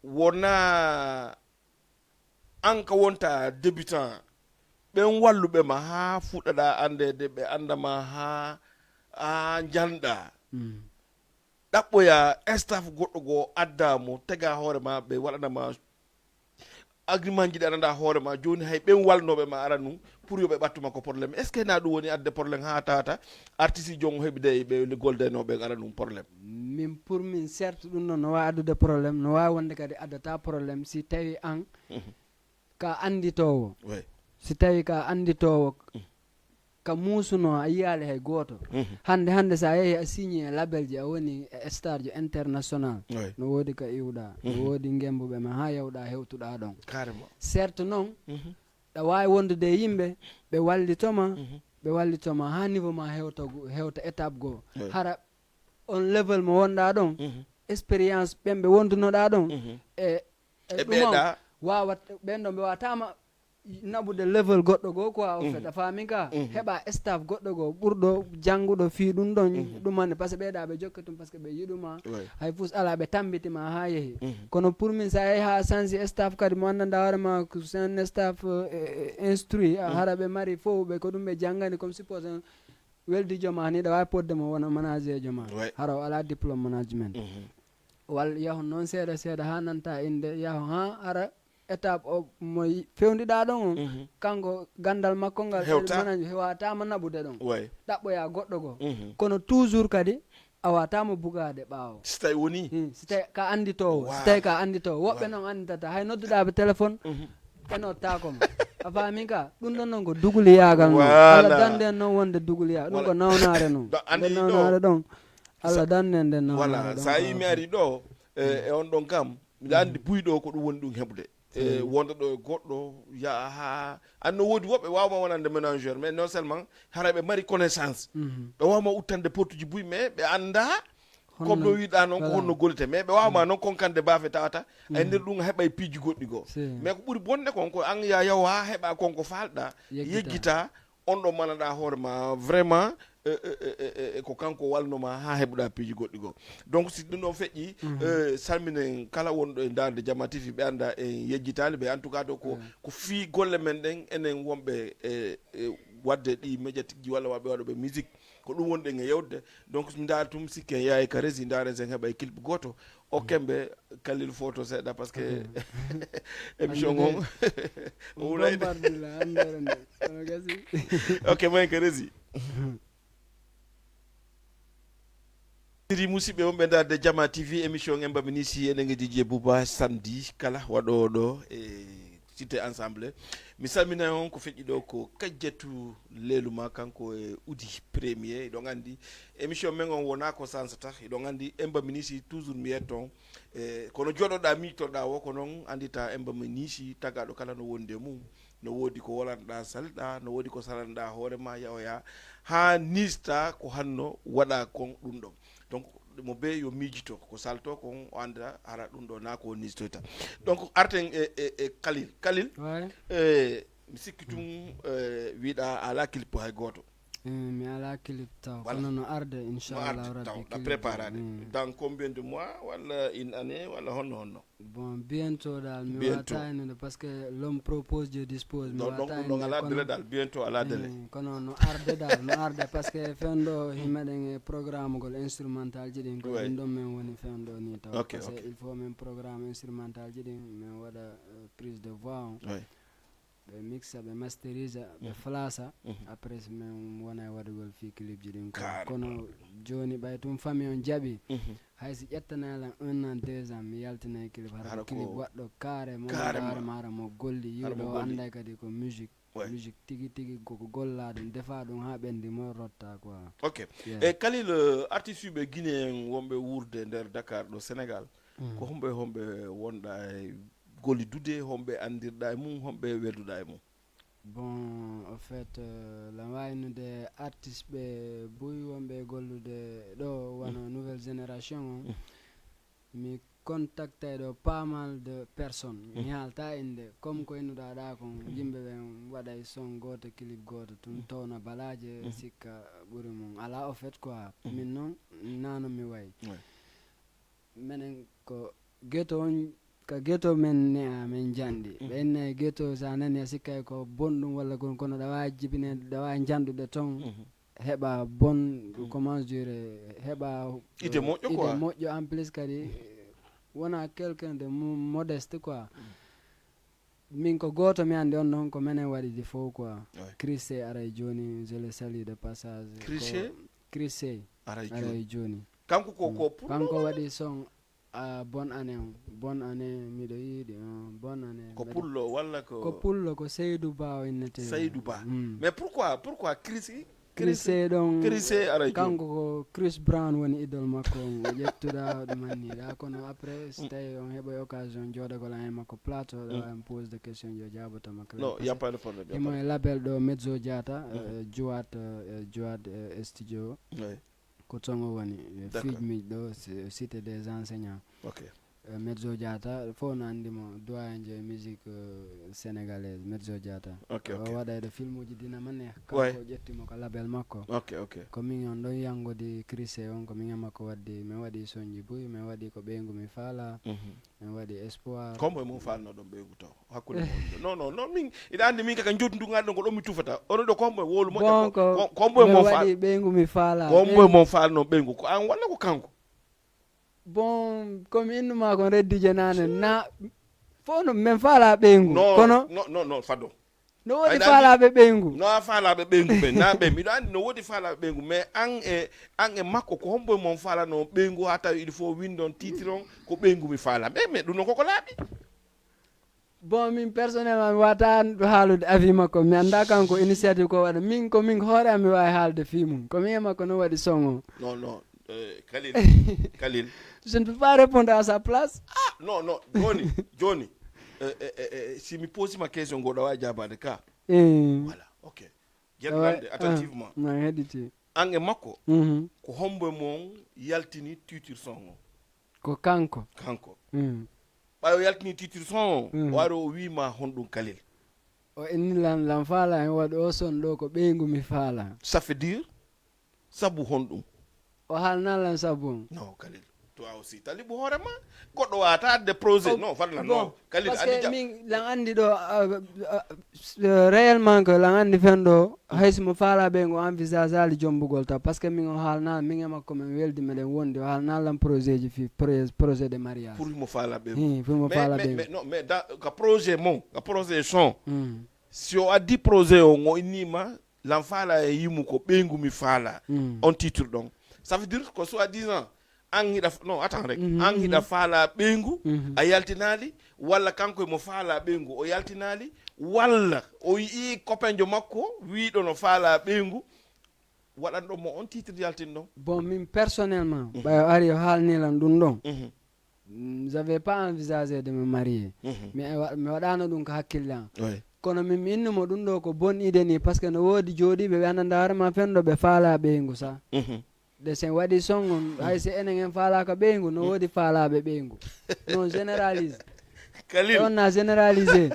wona an ka wonta débutant, ɓen walluɓe ma ha fuɗɗaɗa andede, ɓe anda ma ha, ha janɗa? Mm. Ɗaɓɓoya staff goɗɗo goo, adda mo, tega hoore ma, ɓe waɗana ma agreement ji ɗi ananɗa hoore ma. Joni hay ɓen walnoɓe ma ara nun pour yo ɓe ɓattu ma ko problème. Est-ce que na ɗum woni adde problème ha tawata artiste ji jon heɓi de ɓe goldenoɓe ara nun problème? Min pour min, certes, ɗum noon no wawi addude problème, no wawi wonde kadi addata problème si tawi an, mhm, ka anditowo. Oui. Si tawi ka anditowo, mhm, ka muusuno a yiyaali hay gooto. Mhm. Hannde, hannde so a yehi a signé e label ji, a woni e star ji international. Oui. No woodi ka iwɗa, no, mhm, woodi ngembuɓe ma ha yawɗa hewtuɗa ɗon. Carrément. Certes noon, mhm, ɗa waawi wondude e yimɓe, ɓe wallito ma, mhm, ɓe wallito ma ha niveau ma hewta go-, hewta étape goo. Oui. Hara on level mo wonɗa ɗon, mhm, expérience ɓen ɓe wondunoɗa ɗon, mhm, e, e e ɗum on ɓeeɗa, wawat-, ɓen ɗon ɓe wawatama naɓude level goɗɗo goo quoi, au fait, a faami ka? Mhm. Heɓa staff goɗɗo goo ɓurɗo jannguɗo fii ɗum ɗon, mhm, ɗum hannde, parce que ɓeeɗa ɓe jokke tum, parce que ɓe yiɗuma. Oui. Hay fus ala, ɓe tambiti ma ha yehi. Mhm. Kono pour min, sa yehi ha sansi staff kadi mo anndanɗa hoore ma, c'est un staff, euh, instruit, a, mhm, hara ɓe mari fof, ɓe ko ɗum ɓe janngani, comme suppose, weldijo ma ni, ɗa waawi podde mo wona manager jo ma. Oui. Hara o alaa diplôme management. Mhm. Walla yahon noon seeɗa seeɗa haa nanta innde, yahon haa hara étape o mo y-, fewndiɗaa ɗon on, mhm, kanko ganndal makko ngal, hewta, manage, hewataama naɓude ɗon. Oui. Ɗaɓɓoyaa goɗɗo goo. Mhm. Kono toujours kadi, a waawataama bugaade ɓaawo. Si tawi woni? Hmm, si tawi ka annditoowo, si, voilà, tawi ka annditoowo. Woɓɓe, voilà, noon annditata. Hay nodduɗaa ɓe téléphone, mhm, ɓe nottaako ma. A faami ka? Ɗum ɗon noon ko duguliyaagal noon. Voilà. Allah dande en noon wonde duguliyaagal. Ɗum, voilà, ko nawnaare noon. Ɗo anndi ɗo. Nde nawnaare ɗon, Allah dande en nde nawnaare ɗon. Voilà. Sa yii mi ari ɗo, e, e on ɗon kam, miɗa anndi buy ɗo ko ɗum woni ɗum heɓude. E, wonda ɗo e goɗɗo, yaha haa, an no woodi woɓɓe waawma wonande manager, mais non seulement hara ɓe mari connaissance. Mhm. Ɓe waawma uttande portuji buy, mais ɓe annda Comme no wiɗa noon, ko honno gollete, mais ɓe waawma noon konkande baafe tawata ay nder ɗum a heɓay piiji goɗɗi goo. Mais ko ɓuri bonde kon ko an ya yaw haa heɓa kon ko faalɗa, yeggita. On ɗo manaɗa hoore ma vraiment, e, e, e, e, e ko kanko walnoma haa heɓuɗa piiji goɗɗi goo. Donc si ɗum ɗon feƴƴi, eh, salminen kala wonɗo e ndaarde Jama T V, ɓe annda en yejjitaali ɓe. En tout cas ɗo ko, ko fii golle men ɗen, enen wonɓe e, e waɗde ɗi médiatique ji walla waɓe waɗoɓe musique. Ko ɗum wonɗen e yewde. Donc mi ndaari tum sikke en yaay ka resi, ndaaren sen heɓa e clip gooto. O kembe Kalil photo seeɗa parce que émission on o wulay de. Ok, mo en ka resi. Iri musidɓe wonɓe ndaarde Jama T V, émission en mbami ni si enen e D J Bouba samedi kala waɗoowo ɗo e Cité Ensemble. Mi salmina on ko feƴƴi ɗo ko Kajjatu Leluma, kanko e Udi Premier. Hiɗon anndi émission men on wonaa ko sansata. Hiɗon anndi en mbami ni si toujours mi yetton. E, kono jooɗoɗaa miijtoɗaa wo ko noon anndita en mbami ni si tagaaɗo kala no wondi e mum. No woodi ko wolanɗaa, salɗaa, no woodi ko salanɗaa hoore ma, yahoya haa niista ko hanno waɗa kon ɗum ɗon. Donc, mo bee yo miijito ko salto kon, o annda hara ɗum ɗo naa ko o niistoyta. Donc, arten e, e, e Kalil. Kalil, e, mi sikki tun, e, wiɗa ala clip hay gooto. Eh, mi ala clip taw. Voilà. Kono no arde, inchallah rabbi, clip préparade. Dans combien de mois, walla une année, walla honno honno? Bon, bientôt dal, mi wata innude parce que l'homme propose, Dieu dispose. Mi wata innude, ala délai dal, bientôt ala délai. Eh, kono no arde dal, no arde parce que fewndo himmeɗen e programme gol instrumental ji ɗin, ko ɗum ɗon men woni fewndo ni taw. Ok, parce que il faut men programme instrumental ji ɗin, men waɗa, euh, prise de voix on. Ɓe mixa, ɓe masterisa, ɓe flasa. Après, min wona e waɗugol fii clip ji ɗin ko. Kono jooni, ɓay tun famille on jaɓi. Hay si ƴettanalan un an, deux ans, mi yaltinay clip. Hara ko clip waɗɗo carrément, hara mo golli, yiwɗo o anday kadi ko musique. Musique tigi tigi, koko golla ɗum, defa ɗum haa ɓendi mo rotta quoi. Ok. E Kalil, euh, artiste ɓe Guinée en wonɓe wuurde nder Dakar ɗo Sénégal, ko homɓe homɓe wonɗa e gollidude, homɓe anndirɗa e mum, homɓe welduɗa e mum? Bon, en fait, euh, la waynude artiste ɓe buy wonɓe gollude ɗo, wano nouvelle génération on, mi contactay ɗo pas mal de personnes. Mi haalta innde, comme ko innuɗa ɗa kon, yimɓe ɓen waɗay son gooto, clip gooto, tun towna balaje, sikka ɓuri mum. Ala, au fait quoi, min non, nano mi way. Menen ko ghetto on, ka ghetto men ne'a, men janɗi. Ɓe inna e ghetto, sa nani a sikkay ko bonɗum walla kon, kono ɗa wawi jibine, ɗa wawi janɗude ton, heɓa bon, comment dire, heɓa, euh, idée moƴƴo quoi. Idée moƴƴo, en plus kadi, wona quelqu'un de mo-, modeste quoi. Min ko gooto mi anndi on ɗon, ko menen waɗi ɗi fof quoi. Chris Sey aray jooni, je le salue de passage. Chris Sey? Chris Sey aray jooni. Kanko ko, ko pullo kanko walla? Waɗi son, ah, bonne année on. Bonne année, miɗo yiɗi on. Bonne année. Ko pullo walla ko? Ko pullo, ko Seydou Ba o innete. Seydou Ba. Mais pourquoi, pourquoi Chris? Chris Sey ɗon, Chris Sey aray jooni. Kanko ko Chris Brown woni idol makko on. O ƴettuɗa, o ɗumanniɗa. Kono après, si tawi on heɓoy occasion jooɗagol an e makko plateau, ɗo en pose de question, yo jaabotama clair. Non, y a pas de problème, y a pas de problème. Himo e label ɗo, Mezzo Diata, euh, Juat, euh, Juat, euh, Studio. Ko ton o woni, e Fij Mij ɗo, c-, Cité des Enseignants. Ok. Eh, Mezzo Diata, fof no anndi mo, doyen je musique, euh, sénégalaise, Mezzo Diata. Ok, ok. O waɗa e ɗo filmuji dina manne, kanko ƴetti mo ko label makko. Ok, ok. Ko min on ɗon yanngodi Chris Sey on, ko min e makko waddi, min waɗi sonji buy, min waɗi ko ɓeyngu mi faala, min waɗi espoir. Ko hombo e mon faalno ɗon ɓeyngu taw? Hakkunde mon. Non, non, non, min, iɗa anndi min kaka jottu ndu ngal ɗon ko ɗon mi tufata. Ono ɗo ko hombo e wowlu moƴƴa? Bon, ko, ko, ko hombo e min mon faal-, waɗi ɓeyngu mi faala. Ko hombo e mon faalno ɓeyngu? Ko an walla ko kanko? Bon, ko mi innu ma kon reddi je nane. Na, fof no, min faala ɓeyngu. Non, kono non, non, non, fado. No woodi faalaaɓe ɓeyngu? No a faalaaɓe ɓeyngu ɓen, na ɓe. Miɗo anndi no woodi faalaaɓe ɓeyngu, mais an e, an e makko, ko hombo e mon faalano ɓeyngu haa tawi il faut winndon titre on, ko ɓeyngu mi faala? Mais, mais ɗum non koko laaɓi. Bon, min personnellement, mi wata haalude avis makko. Mi annda kanko initiative ko waɗa. Min ko min hoore am mi waawi haalde fii mum. Ko min e makko no waɗi son o. Non, non, euh, Khalil, Khalil. Je ne peux pas répondre à sa place. Ah, non, non, jooni, jooni, euh, euh, euh, euh, si mi posi ma question, ngo ɗa waawi jaabaade ka. Eh. Voilà, ok. Ƴettande attentivement. Ah, mi heɗiti. An e makko, mhm, ko hombo e mon yaltini titre son o? Ko kanko. Kanko. Mm. Ɓay o yaltini titre son o, mhm, o ari o wiima honɗum Kalil? O inni lan, lan faala en waɗi o son ɗo ko ɓeyngu mi faala. Ça veut dire, sabu honɗum? O haalna lan sabu on. Non, Kalil. Toi aussi, talibu hoore ma. Goɗɗo wata adde projet. Oh, non, fadlan, bon, non. Kalil, parce que min, lan andi ɗo, euh, euh, euh, réellement que lan andi fen ɗo, hay si mo faala ɓeyngu o envisage ali jombugol taw. Parce que min o haalna, min e makko min weldi meɗen wondi. O haalna lan projet ji fi, projet, projet de mariage. Pour mo faala ɓeyngu. Hmm, pour mo faala ɓeyngu. Mais, non, mais dans, ka projet mo, ka projet son. Hmm. Si o addi projet o, ngo innima, lan faala e yimu ko ɓeyngu mi faala. Hmm. On titre ɗon. Ça veut dire que soi-disant, an hiɗa f-, non, attends rek. Mhm, an hiɗa, mhm, faala ɓeyngu, mhm, a yaltinaali, walla kanko emo faala ɓeyngu, o yaltinaali, walla o yi'i copainjo makko wiiɗo no faala ɓeyngu, waɗanɗo mo on titre yaltinɗon. Bon, min personnellement, mhm, ɓay o ari o haalni lan ɗum ɗon. Mhm. Mm, j'avais pas envisagé de me marier. Mhm. Mi wa-, mi waɗano ɗum ko hakkille an. Oui. Kono min mi innumo ɗum ɗo ko bonne idée ni, parce que no woodi jooɗiiɓe ɓe annda hoore ma fen ɗo ɓe faala ɓeyngu sa. Mhm. De sen waɗi son on, hay si enen en faalaaka ɓeyngu, no woodi faalaaɓe ɓeyngu. Non, généralise. Kalil. On a généralisé.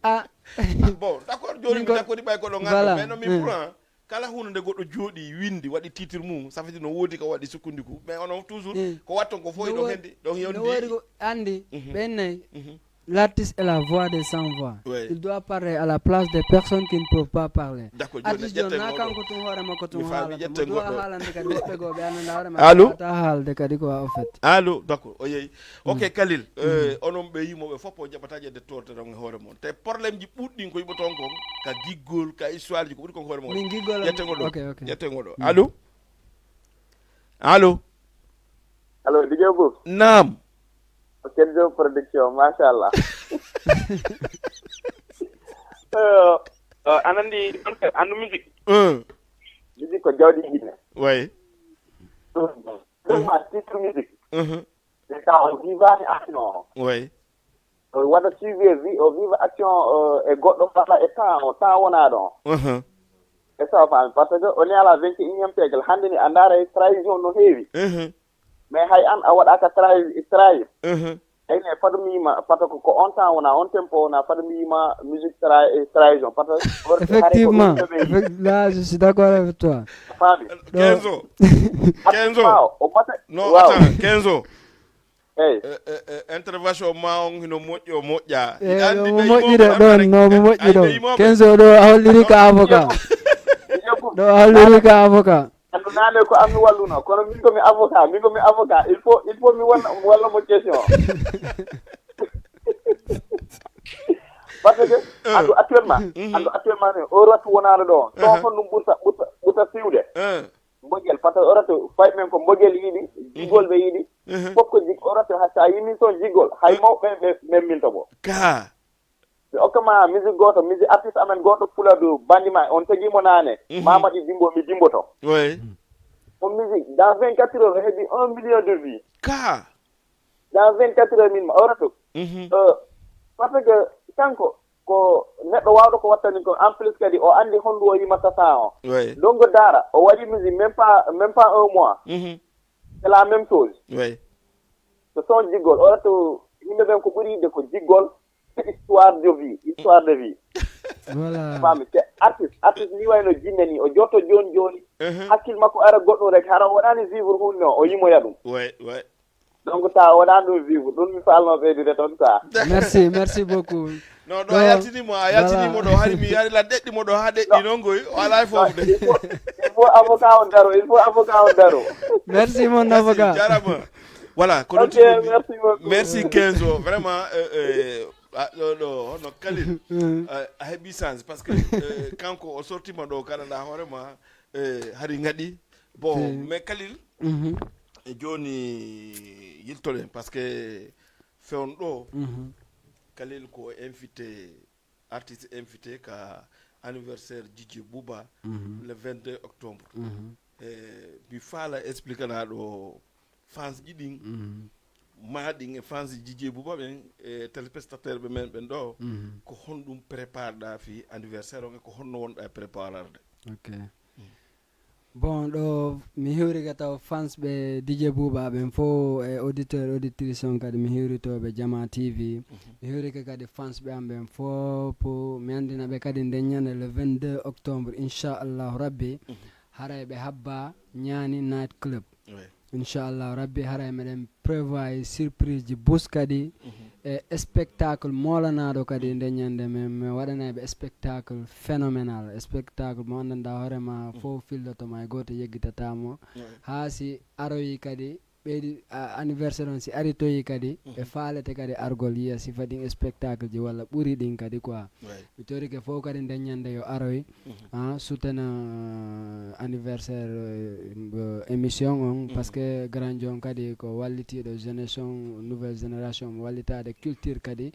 Ah. Ah, bon, d'accord, jooni mi d'accord, ɓay ko ɗo nganndu, voilà, mais non, mi, mm, prend kala huunde nde goɗɗo jooɗi, windi, waɗi titre mum, ça veut dire no woodi ko waɗi sukkundiku. Mais onon toujours, mm, ko watton ko fof, no ɗon woodi, hendi, ɗon no woodi yewndi. Ko anndi, mhm, ɓen nayi, mhm. L'artiste est la voix des sans voix. Oui. Il doit parler à la place des personnes qui ne peuvent pas parler. D'accord, jooni artiste jooni ƴetten na oɗo. Kanko tun hoore makko tun mi faami, haalata. Ƴetten mo duwa goɗɗo. Haalande kadi ɓe ɓegooɓe annda hoore makko. Allô? Wata haalde kadi ko a offet. Allô, d'accord, o yeeyi. Ok, mm. Kalil, mm. Euh, onon ɓe yimoɓe fof o jaɓata ƴedde torte ɗon e hoore mon. Te problème ji ɓuɗɗin ko yiɓoton kon, ka giggol, ka histoire ji ko ɓuri kon hoore mon. Min giggol. Ƴetten oɗo. Ok, ok. Ƴetten oɗo. Mm. Allô? Allô? Allô, D J Boub? Naam. Kenzo Production, machallah. Euh, euh, aɗa anndi, andu musique. Euh. Musique ko jawdi jinne. Oui. Euh, vraiment, titre musique. Mhm. C'est ça, on viva ni action. Oui. O waɗa suivi, o vi-, o viva action, euh, e goɗɗo walla e temps, o temps wona ɗon. Mhm. E ça, o faami. Parce que on est à la vingt et unième siècle. Hannde ni, a ndaara e trahison no heewi. Mhm. Mais hay an, a waɗaaka trahi-, trahir. Mhm. Ene, fado mi yima, parce que ko on temps wona, on tempo wona, fado mi yima musique trahi-, trahison. Parce que effectivement, effect-, là, je suis d'accord avec toi. A faami. Kenzo. Kenzo. Waaw, o mata-, non, waaw. Attends, Kenzo. Eyi. Eh, eh, eh, intervention ma on hino moƴƴo, moƴƴa. Eh, hiɗa anndi no mo ɓe moƴƴi yimo de, ɗon, no mo moƴƴi ɗon. Kenzo ɗo a holliri ka avocat. Ɗo a holliri ka avocat. Andu naane ko an mi walluno, kono min ko mi avocat, min ko mi avocat. Il faut, il faut mi walla, mi walla mo question. Parce que, eh, andu actuellement, mhm, andu actuellement ne, o ratu wonaano ɗo. Ɗo, eh, honɗum ɓurta, ɓurta, ɓurta siwde. Eh. Mbogel, parce que o ratu fay men ko mbogel yiɗi, mhm, jigol ɓe yiɗi. Mhm. Fof ko jig-, o ratu hay sa yimmi toon jigol, hay, eh, mawɓe ɓe memminto mo. Ka. Mi okka ma musique gooto, musique artiste amen gooto Fuladu, bandi ma, on tagi mo naane. Mhm. Mamadi Dimbo, mi dimboto. Oui. On musique, dans vingt-quatre heures, o heɓi un million de vues. Ka. Dans vingt-quatre heures, min ma, o ratu. Mhm. Euh, parce que kanko, ko neɗɗo waawɗo ko wattani ko, en plus kadi, o anndi honɗum o yimata sa o. Oui. Donc, Dara, o waɗi musique, même pas, même pas un mois. Mhm. C'est la même chose. Oui. Ko son jigol, o ratu, yimɓe ɓen ko ɓuri yiɗde ko jigol, c'est histoire de vie, histoire de vie. Voilà. Faami, c'est artiste, artiste ni wayno jinne ni, o jotto jooni jooni, mhm, hakkil makko ara goɗɗum rek, hara o waɗani vivre hunde o, o yimoya ɗum. Ouais, ouais. Donc, ta o waɗani ɗum vivre, ɗum mi falno ɓeydude toon ta. Merci, merci beaucoup. Non, ɗo a yaltini mo, a yaltini mo ɗo, hari mi yari lan ɗeɗɗi mo ɗo, ha ɗeɗɗi noon goy, o alaa e fofde. Il faut, il faut avocat on daro, il faut avocat on daro. Merci, mon avocat. Jarama. Voilà, ko ɗum tigi. Ok, merci beaucoup. Merci Kenzo, vraiment, euh, euh, ah, ɗo, ɗo, hono Khalil, euh, a heɓi chance, parce que, euh, kanko o sortima ɗo Canada hoore ma, euh, hari ngaɗi. Bon, mais Khalil, mhm, e jooni yiltoɗen, parce que fewndo ɗo, mhm, Khalil ko invité, artiste invité ka anniversaire Djidji Bouba, mhm, le vingt-deux octobre. Mhm. E, mi faala expliquer na ɗo fans ji ɗin, mhm, ma ɗin e fans ji Djidji Bouba ɓen, e téléspectateur ɓe men ɓen ɗo, mhm, ko honɗum prépareɗa fi anniversaire on e ko honno wonɗa e prépararde? Ok. Mm. Bon, ɗo mi hiwrike taw fans ɓe D J Bouba ɓen fof e auditeur, auditrice on kadi mi hiwritooɓe Jama T V. Mi hiwrike kadi fans ɓe am ɓen fof, pour mi anndina ɓe kadi nden ñande le vingt-deux octobre, inchallahu rabbi, haray ɓe habba Ñaani Night Club. Inchallahu rabbi, haray meɗen prévoir surprise ji bus kadi, e spectacle moolanaaɗo kadi nden ñande. Min mi waɗanay ɓe spectacle phénoménal, spectacle mo anndanɗaa hoore ma fof filloto ma e gooto yeggitata mo. Haa si aroyi kadi ɓeydi, a, anniversaire on si aritoyi kadi, ɓe faalete kadi argol yiya sifa ɗin spectacle ji walla ɓuri ɗin kadi quoi. Mi torike fof kadi nden ñande yo aroy, ah, soutenir anniversaire, euh, émission on, parce que Grand John kadi ko wallitiiɗo jeunesse on, nouvelle génération, mo wallitaade culture kadi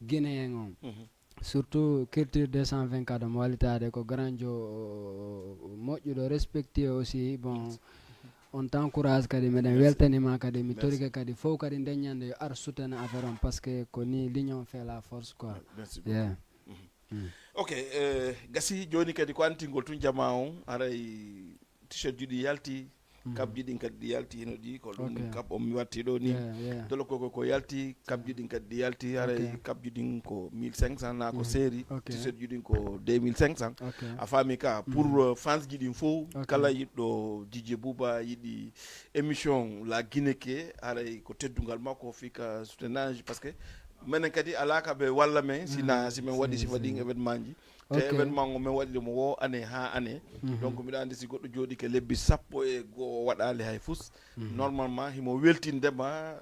guinéen on. Surtout culture deux cent vingt-quatre mo wallitaade ko Grand John, euh, moƴƴuɗo, respectueux aussi. Bon, on t'encourage kadi, meɗen weltanima kadi, mi torike kadi fof kadi nden ñande yo ar soutenir affaire on, parce que ko ni l'union fait la force quoi. Ok, eh, gasi jooni kadi ko antingol tun jamaa on, haray t-shirt ji ɗi yalti, kabji ɗin kadi ɗi yalti, hino ɗi ko ɗum kab on mi watti ɗo ni. Dolo koko ko yalti, kabji ɗin kadi ɗi yalti, haray kabji ɗin ko mille cinq cents na ko seeri, t-shirt ji ɗin ko deux mille cinq cents. A faami ka, pour, euh, fans ji ɗin fof, kala yiɗɗo D J Bouba yiɗi émission La Guinée ke, haray ko teddungal makko fika soutenage, parce que menen kadi alaa ka ɓe walla men sina si men waɗi sifa ɗin événement ji. Te événement o men waɗi ɗum o année haa année. Donc miɗa anndi si goɗɗo jooɗike lebbi sappo e goo o waɗaali hay fus, normalement himo weltindema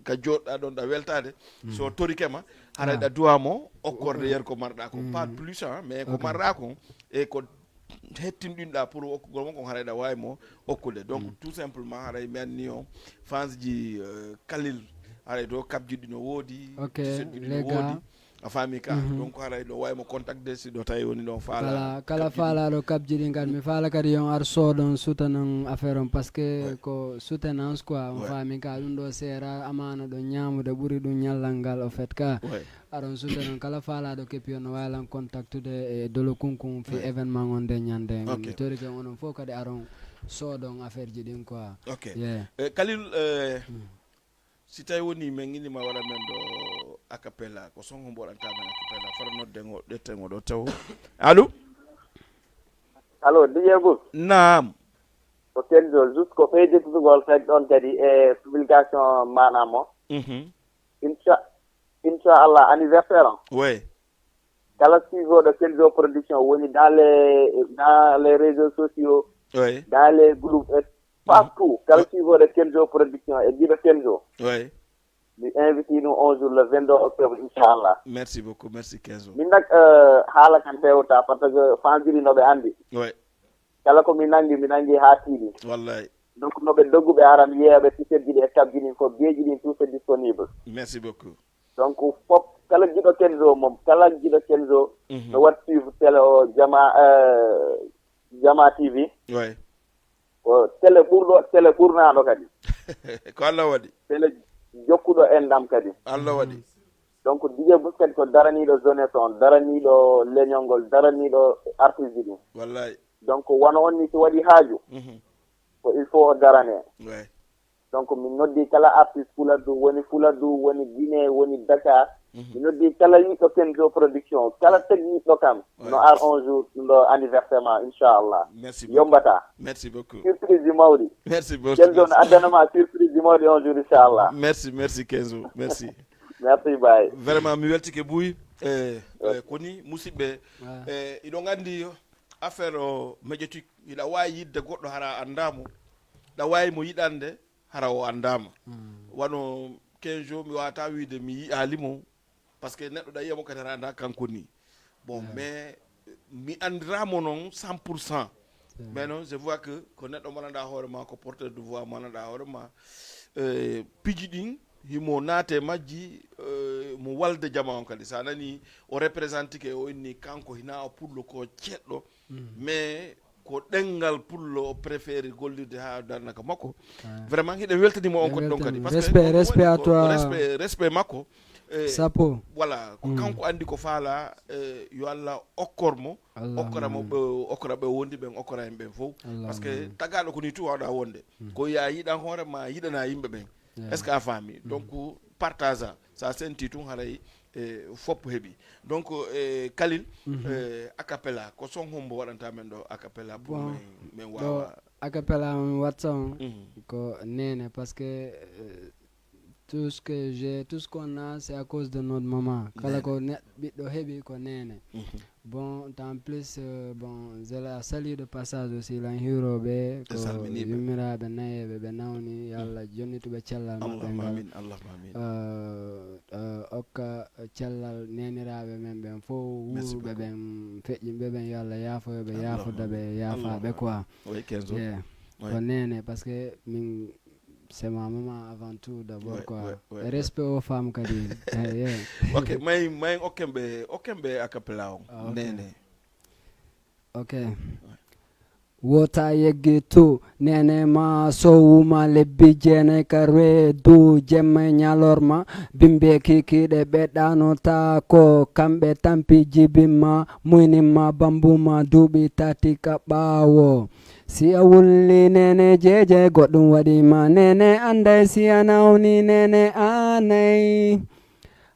ka jooɗɗa ɗon ɗa weltaade. So torike ma, haray ɗa duwa mo okkorde yer ko marɗa ko, pas plus, hein, mais ko marɗa ko e ko hettinɗinɗa pour okkugol mo kon, haray ɗa waawi mo okkude. Donc tout simplement haray mi anni o fans ji, euh, Kalil, haray to kabji ɗi no woodi, t-shirt ji ɗi no woodi. A faami ka? Donc haray ɗo waawi mo contacter si ɗo tawi woni ɗon faala. Kala, kala faalaaɗo kabji ɗin kadi mi faala kadi yon ar soodon soutenir affaire on, parce que ko soutenance quoi. On faami ka, ɗum ɗo seera amaana ɗo ñaamude ɓuri ɗum ñallal ngal, au fait ka. Aron soutenir kala faalaaɗo kepi on no waawi lan contactude e Dolo Kunkun fi événement on nde ñande. Mi torike onon fof kadi aron soodon affaire ji ɗin quoi. Ok. Eh, Kalil, eh, si tawi woni min ngiɗi ma waɗa men ɗo a cappella, ko son ko mboɗanta men a cappella, fara nodden o, ɗetten o ɗo taw. Allo? Allo, D J Bouba? Naam. Ko Kenzo, juste ko ɓeyditugol kadi ɗon kadi e publication maanaam o. Incha, inchallah anniversaire on. Oui. Kala suivooɗo Kenzo Production woni dans les, dans les réseaux sociaux, oui, dans les groupes et partout. Kala suivooɗo Kenzo Production e giɗo Kenzo. Oui. Mi invite ɗum on jour le vingt-deux octobre, inchallah. Merci beaucoup, merci Kenzo. Min nak, euh, haala kan hewta par ce que fanjiri no ɓe anndi. Oui. Kala ko mi nangi, mi nangi haa tiiɗi. Wallahi. Donc no ɓe dogguɓe aran yeeyaɓe t-shirt ji ɗi e kabji ɗin ko geeji ɗin, tout c'est disponible. Merci beaucoup. Donc fof kala giɗo Kenzo mom, kala giɗo Kenzo no wat suivre télé o Jama, euh, Jama T V. Oui. Ko télé ɓurɗo, télé ɓurnaaɗo kadi. Ko Allah waɗi. Télé jokkuɗo enɗam kadi. Allah waɗi. Donc D J Bouba kadi ko daraniiɗo jeunesse on, daraniiɗo leñol ngol, daraniiɗo artiste ji ɗin. Wallahi. Donc wano on ni so waɗi haaju, ko il faut o darane. Ouais. Donc min noddi kala artiste Fuladu, woni Fuladu, woni Guinée, woni Dakar. Mi noddi kala yiɗɗo Kenzo Production, kala teg yiɗɗo kam, no ar on jour ɗo anniversaire ma, inchallah. Merci beaucoup. Yombata. Merci beaucoup. Surprise ji mawɗi. Merci beaucoup. Kenzo no addana ma surprise ji mawɗi on jour, inchallah. Merci, merci Kenzo. Merci. Merci, bye. Vraiment mi weltike buy. Eh, eh, koni musidɓe, eh, iɗo nganndi affaire o médiatique, hiɗa waawi yiɗde goɗɗo hara a anndaa mo, ɗa waawi mo yiɗande hara o anndaa ma. Wano Kenzo, mi waawata wiide mi yi'aali mo, parce que neɗɗo ɗa yi'a mo kadi hara anndaa kanko ni. Bon, mais mi anndiraa mo noon cent pour cent. Mais noon je vois que ko neɗɗo mo anndaa hoore ma, ko porteur de voix mo anndaa hoore ma. Eh, piji ɗin himo naate majji, eh, mo walde jama on kadi. Sa nani o représente ke, o inni kanko hina o pullo ko ceɗɗo, mais ko ɗenngal pullo o préféré gollirde haa darnaka makko. Vraiment hiɗen weltanimo on ko ɗon kadi. Parce que respect, respect à toi. Respect, respect makko. Eh, sappo. Voilà, ko kanko anndi ko faala, eh, yo Allah okkor mo, okkora mo ɓe, okkora ɓe wondi ɓen, okkora en ɓen fof. Parce que tagaaɗo ko ni tun wawɗa wonde. Ko ya yiɗan hoore ma, yiɗana yimɓe ɓen. Est-ce que a faami? Donc, partage a, sa senti tun haray, eh, fop heɓi. Donc, eh, Kalil, eh, a cappella, ko son hombo waɗanta men ɗo a cappella pour men, men wawa. A cappella mi watta on, ko Nene, parce que, euh, tout ce que j'ai, tout ce qu'on a, c'est à cause de notre maman. Kala ko neɗɗo ɓiɗɗo heɓi ko Nene. Bon, en plus, euh, bon, je la salue de passage aussi, lan hiroɓe, ko yummiraaɓe nayeɓe ɓe nawni, yo Allah jonnituɓe cellal maɓɓe ngal. Allahumma amin, Allahumma amin. Euh, euh, okka cellal neniraaɓe men ɓen fof, wuuruɓe ɓen, feƴƴinɓe ɓen, yo Allah yaafoyo ɓe, yaafoda ɓe, yaafaɓe quoi. Oui, quinze ans. Yeah. Ko Nene, parce que min, c'est ma maman avant tout, d'abord, quoi. Et respect aux femmes kadi. Eh, yeah. Ok, may, may okken ɓe, okken ɓe a cappella on. Ah, ok. Nene. Ok. Wota yeggi tu, Nene ma sowuma lebbi jeenay ka reedu, jemma e ñalorma, bimbe kikiɗe ɓe ɗanota ko kamɓe tampi jibimma, muynimma bambuma duuɓi tati ka ɓaawo. Si a wulli Nene jeejay goɗɗum waɗima, Nene anday si a nawni Nene anay.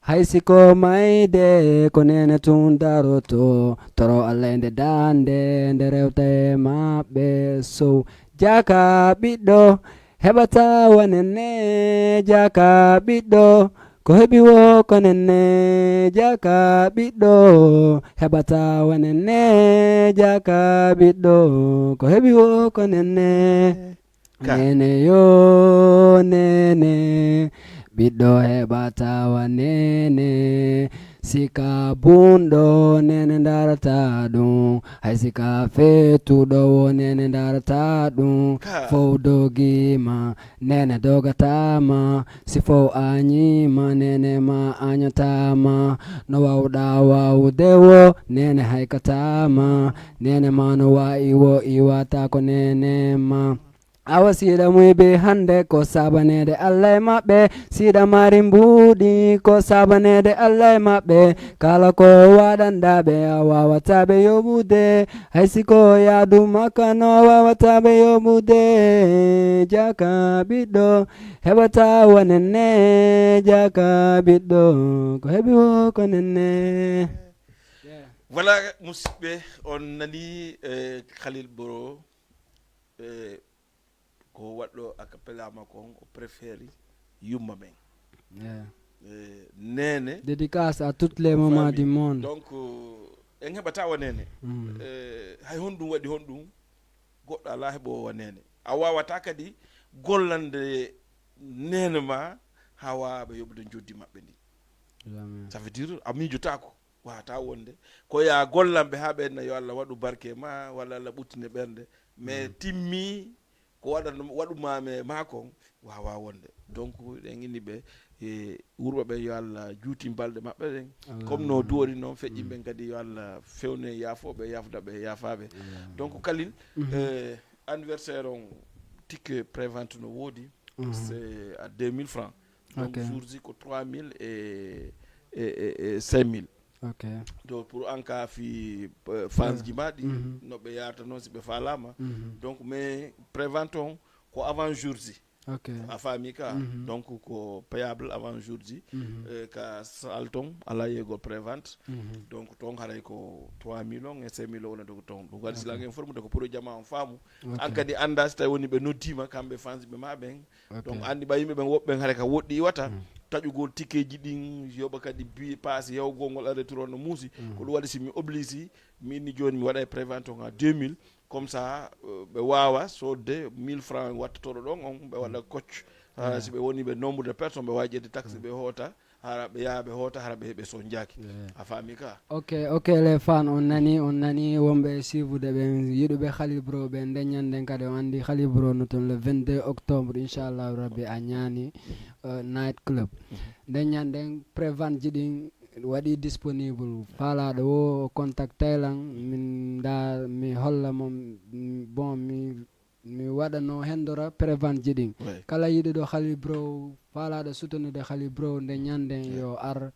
Hay si ko mayde ko Nene tun daroto, toro Allah e nde dande nde rewta e maɓɓe sow. Jaka ɓiɗɗo heɓata wa Nene, jaka ɓiɗɗo ko heɓi wo ko Nene, jaka ɓiɗɗo heɓata wa Nene, jaka ɓiɗɗo ko heɓi wo ko Nene. Nene yo Nene, ɓiɗɗo heɓata wa Nene. Sika bunɗo Nene darata ɗum, hay sika fetuɗo wo Nene darata ɗum. Fow dogima, Nene dogatama. Si fow añima, Nene ma añatama. No wawɗa wawde wo, Nene haykatama. Nene ma no wa'i wo, iwata ko Nene ma. Awa siɗa muyɓe hannde ko sabaneede Allah e maɓɓe, siɗa mari mbuuɗi ko sabaneede Allah e maɓɓe, kala ko waɗanɗa ɓe a wawata ɓe yoɓude, hay si ko yaadu makka no wawata ɓe yoɓude. Jaka ɓiɗɗo heɓata wa Nene, jaka ɓiɗɗo ko heɓi wo ko Nene. Voilà, musidɓe, on nani, eh, Khalil Bro, eh, ko waɗɗo a cappella makko on, o préféré yumma men. Yeah. Eh, Nene. Dédicace à toutes les mamans du monde. Donc, eh, en heɓata wa Nene. Eh, hay honɗum waɗi honɗum, goɗɗo alaa heɓoowo wa Nene. A wawata kadi gollande Nene ma haa wawa ɓe yoɓude njoddi maɓɓe ndi. Jamais. Ça veut dire a miijotaako. Wata wonde ko ya gollanɓe haa ɓe enna yo Allah waɗu barke ma walla Allah ɓuttine ɓernde, mais timmi ko waɗan waɗumami e ma kon wawa wonde. Donc ɗen inni ɓe, e wurɓe ɓen yo Allah juutin balɗe maɓɓe ɗen, comme no duwori noon feƴƴi ɓen kadi yo Allah fewne yaafoɓe yaafudaɓe yaafaɓe. Donc Kalil, eh, anniversaire on, ticket prévente no woodi, c'est à deux mille francs. Donc jour ji ko trois mille et, et, et, et cinq mille. Ok. Donc pour an ka fi, euh, fans ji ma ɗi, no ɓe yarata noon si ɓe falama. Donc mais prévente on ko avant jour ji. Ok. A faami ka. Donc ko payable avant jour ji. Euh, ka salle ton ala yegol prévente. Donc ton haray ko trois mille on e cinq mille on wonata ko ton. Donc waɗi si langue informe de ko pour jama on faamu. An kadi annda si tawi woni ɓe noddima kamɓe fans ɓe ma ɓen. Donc anndi ɓay yimɓe ɓen woɓɓe ɓen hara ka woɗɗi iwata taƴugol tikeji ɗin yoɓa kadi bi passe yawgol ngol aller retour on no muusi. Ko ɗum waɗi si mi oblige mi inni jooni mi waɗa e prévente on à deux mille, comme ça, euh, ɓe wawa sodde mille francs wattotoɗo ɗon on ɓe waɗa coach. Si ɓe woni ɓe nombre de personnes ɓe wawi ƴedde taxe ɓe hoota hara ɓe yaha ɓe hoota hara ɓe heɓe sonjaki. A faami ka? Ok, ok, les fans, on nani, on nani wonɓe e suivude ɓen yiɗuɓe Khalil Bro ɓen. Nden ñanden kadi on anndi Khalil Bro no ton le vingt-deux octobre, inchallahu rabbi a ñaani, euh, night club. Nden ñanden prévente ji ɗin waɗi disponible, faalaɗo wo contactay lan, min nda mi holla mo. Bon, mi mi waɗano hendora prévente ji ɗin. Kala yiɗuɗo Khalil Bro, faalaɗo soutenir de Khalil Bro nde ñande, yo ar,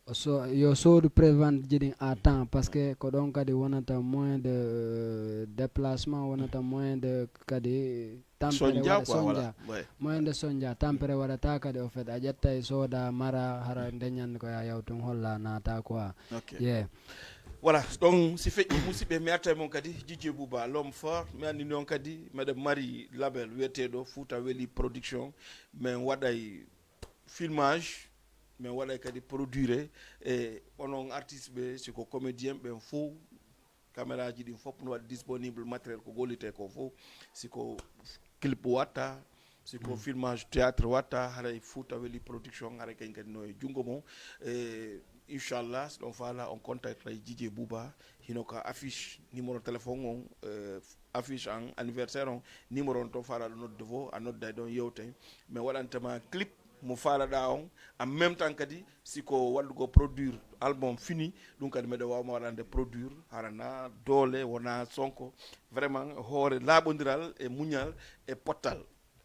o so, yo soodu prévente ji ɗin à temps, parce que ko ɗon kadi wonata moyen de, euh, déplacement, wonata moyen de kadi tampere sonja waɗa quoi, sonja. Moyen de sonja, tampere waɗata kadi, au fait, a ƴettay sooda, mara, hara nde ñande ko ya yaw tun holla naata quoi. Ok. Yeah. Voilà, donc si feƴƴi musidɓe, mi arta e mon kadi, Didier Bouba, l'homme fort, mi anndini on kadi, meɗen mari label wiyeteeɗo Fouta Weli Production, min waɗay filmage, min waɗay kadi produire, e onon artiste ɓe, si ko comédien ɓen fof, caméra ji ɗin fof no waɗi disponible, matériel ko gollite ko fof, si ko clip watta, si ko filmage théâtre watta, haray Fouta Weli Production, haray kañ kadi no e junngo mon. E inchallah, si ɗon faala, on contact ray Didier Bouba, hino ka affiche, numéro téléphone on, eh, affiche an, anniversaire on, numéro on to faala ɗo nodde fof, a nodday ɗon yewtay. Mais waɗantema clip mo faalaɗa on, en même temps kadi, si ko waɗugo produire album fini, ɗum kadi meɗen waawma waɗande produire, harana doole, wona sonko, vraiment hoore laaɓondiral e muñal e pottal.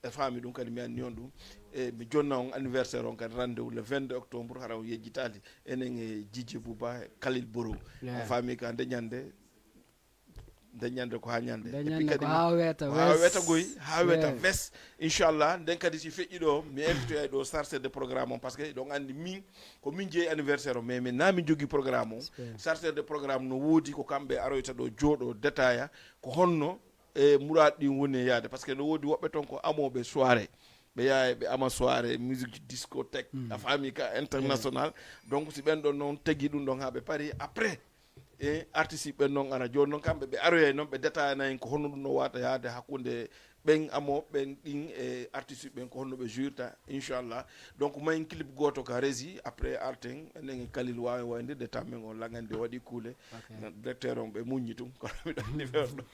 E faami ɗum kadi, mi anni on ɗum. E mi jonna on anniversaire on kadi, rendez-vous le vingt-deux octobre, hara on yejjitaali. Enen e Didier Bouba, Khalil Bro. Yeah. A faami ka nde ñande, nde ñande ko ha ñande. Nde ñande ko ha weeta wes. Ha weeta goy, ha weeta wes. Inchallah, nden kadi si feƴƴi ɗo, mi invitoyay ɗo chargé de programme on, parce que ɗon anndi min, ko min jeeyi anniversaire on, mais min na min jogii programme on. Chargé de programme no woodi ko kamɓe aroyta ɗo, jooɗo, détailla, ko honno e muraad ɗin woni e yaade, parce que no woodi woɓɓe ton ko amooɓe soirée, ɓe yahay ɓe ama soirée, musique, discothèque, a faami ka, international. Donc si ɓen ɗon noon tegi ɗum ɗon ha ɓe pari, après, e artiste ɓen noon ara jooni noon, kamɓe ɓe aroyay noon, ɓe détaillana en ko honno ɗum no wata yaade hakkunde ɓen amooɓe ɓen ɗin e artiste ɓen, ko honno ɓe jouirta, inchallah. Donc mayin clip gooto ka régie, après arten enen e Khalil waawen wayndirde, tammen on langande waɗi kuule. Ok. Directeur on ɓe muññi tun, kono miɗo anndi ɓe on ɗo.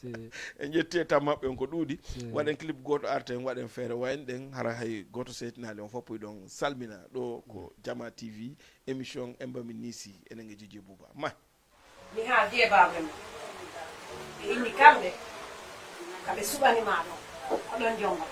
Si. En ƴetti e tan maɓɓe on ko ɗuuɗi. Si. Waɗen clip gooto, arten, waɗen feere, wayen ɗen, hara hay gooto seytinaali on fof puy ɗon salmina. Ɗo ko Jama T V, émission Emba mi Nisi, enen e Didier Bouba. Ma. Mi haa jeebaaɓe mo. Ɓe inni kamɓe, ka ɓe suɓani ma ɗon, ko ɗon jomba.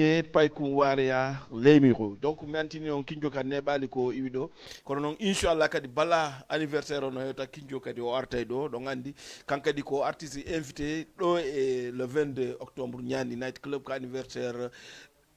E paykum wareya leymiro. Donc mi antini on kinjo ka neɓali ko iwi ɗo. Kono noon inchallah kadi bala anniversaire o no hewta kinjo kadi o artay ɗo. Ɗon anndi kan kadi ko artiste invité ɗo e le vingt-deux octobre ñaani night club ko anniversaire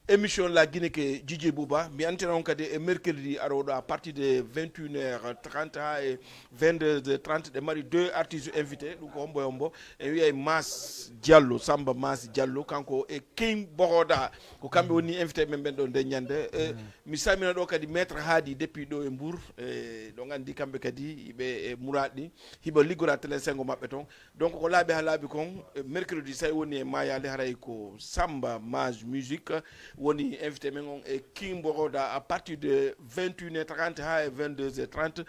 émission la Guinée ke Dj J Bouba. Mi antini on kadi e mercredi aroɗo à partir de vingt et une heures trente ha e vingt-deux heures trente ɗe mari deux artistes invités. Ɗum ko hombo e hombo? En wiyay Mas Diallo, Samba Mas Diallo, kanko e King Bohoda. Ko kamɓe woni invité men ɓen ɗo nde ñande. E, mi salmina ɗo kadi Maître Hadi depuis ɗo e Mbour. E, ɗo nganndi kamɓe kadi ɓe e Mourad ɗi. Hiɓe liggora télé sengo maɓɓe toon. Donc ko laaɓi ha laaɓi kon, e, mercredi so tawi woni e Mayale haray ko Samba Mas Music woni invité men on e King Bohoda à partir de vingt et une heures trente ha e vingt-deux heures trente.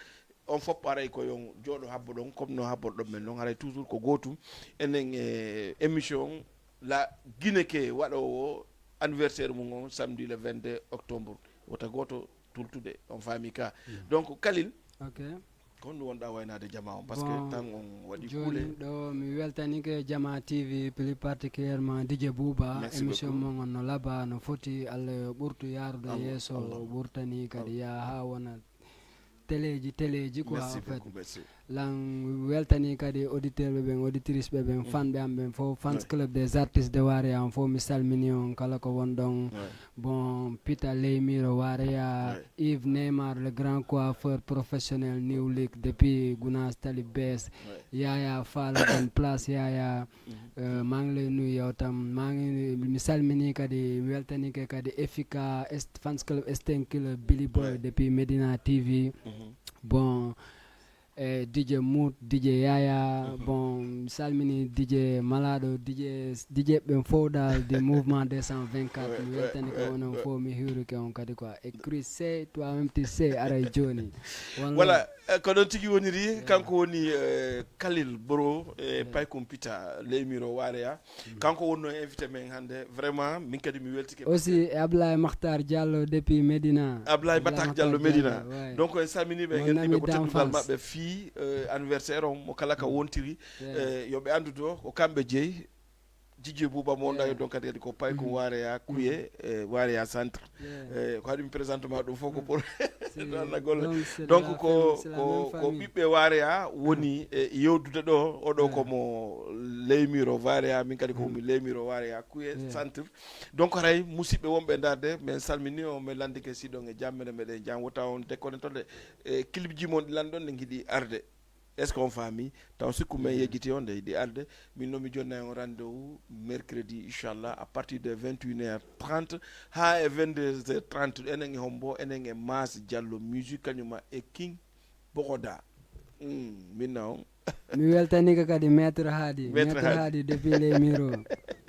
On fof aray ko yon jooɗo habbo ɗon, comme no habboɗon men noon, haray toujours ko gootum. Enen e émission la Guinée ke waɗoowo anniversaire mum on samedi le vingt-deux octobre. Wota gooto tultude, on faami ka. Donc Kalil, Ok. ko honɗum wonɗa waynaade jama on? Parce Bon, que tan on waɗi Joni kuule. Ɗo mi weltanike Jama T V, plus particulièrement D J Bouba. Merci Émission beaucoup. Mon on no laba, no foti, Allah yo ɓurtu yaarude Allah, yeeso, Allah. Ɓurtani kadi yaa ha wona teleji, teleji quoi. Merci En fait, beaucoup, merci. Lan weltani kadi auditeur ɓe ɓen, auditrice ɓe ɓen, fan ɓe am ɓen fof, fans club des artistes de Wareya on fof, mi salmini on kala ko won ɗon. Ouais. Bon, Pita Leymiro Wareya, Ouais. Yves Neymar, le grand coiffeur professionnel New League depuis Gounass Tali Bes, Ouais. Yaya Fall, Ben Place, Yaya, euh, maa ngi lay nuyu yow tam, maa ngi mi salmini kadi, mi weltanike kadi Efika, Est-, fans club Esten Killer, Billy Boy Ouais. depuis Medina T V. Mhm. Bon, e D J Mood, D J Yaya, bon, mi salmini D J Malaɗo, D J, D J ɓen fof dal de mouvement deux cent vingt-quatre. Ouais, Mi ouais, weltanike ouais, onon ouais. Fof, mi hiwrike on kadi quoi. Et Chris, c'est toi-même, tu sais, aray joni. One Voilà, love. Eh, ko noon tigi woniri. Kanko woni, eh, Kalil Bro, eh, Paykum Pita, Leymiro Wareya. Kanko wonno invité men hannde. Vraiment, min kadi mi weltike. Aussi, e Ablaye Makhtar Diallo depuis Medina. Ablaye Makhtar Diallo, Medina. Ouais. Donc en salminiiɓe, Mon en ami ɗiɓe ko teddungal d'enfance. Maɓɓe fii, eh, anniversaire on mo kala ka wontiri. Yeah. Eh, yo ɓe anndu to ko kamɓe jeyi. D J Bouba mo wonɗa Yeah. e ɗon kadi ko Paykum Wareya Kuye, eh, Wareya Centre. Yeah. Eh, ko haɗi mi présente ma ɗum fof ko pour C'est- ɗanna golle. donc, c'est de Donc la ko famille, c'est la ko même ko famille. Ɓiɓɓe Wareya woni e yewdude ɗo, oɗo Yeah. komo Leymiro Wareya, min kadi ko mi Leymiro Wareya Kuye Yeah. Centre. Donc haray musidɓe wonɓe e ndaarde, min salmini on, min lanndike si ɗon e jam, meɗen meɗen jam, wota on déconne tole. E clip ji mon ɗi lanɗon ne ngiɗi arde. Est-ce que on faami? Taw sikku men yejjiti on de yiɗi arde. Min noon mi jonna on rendez-vous mercredi, inchallah, à partir de vingt et une heures trente ha e vingt-deux heures trente. Enen e hombo, enen e Mas Diallo Music, kañuma e King Bogoda. Mm, min na on. Mi weltanike kadi Maître Hadi. Maître Maître Hadi. Hadi depuis les Miro.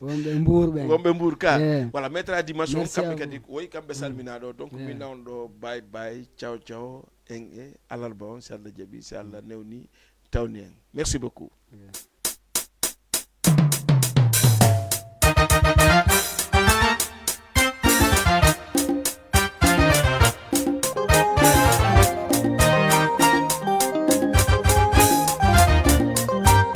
Wonɓe Mbour ɓen. Wonɓe Mbour ka. Yeah. Voilà, Maître Hadi Masson, Merci à kamɓe vous. Kadi, woy kamɓe salmina ɗo. Donc, Yeah. Min na on ɗo, bye bye, ciao ciao. En e alarba on, si Allah jaɓi, si Allah newni, tawni en. Merci beaucoup. Yeah.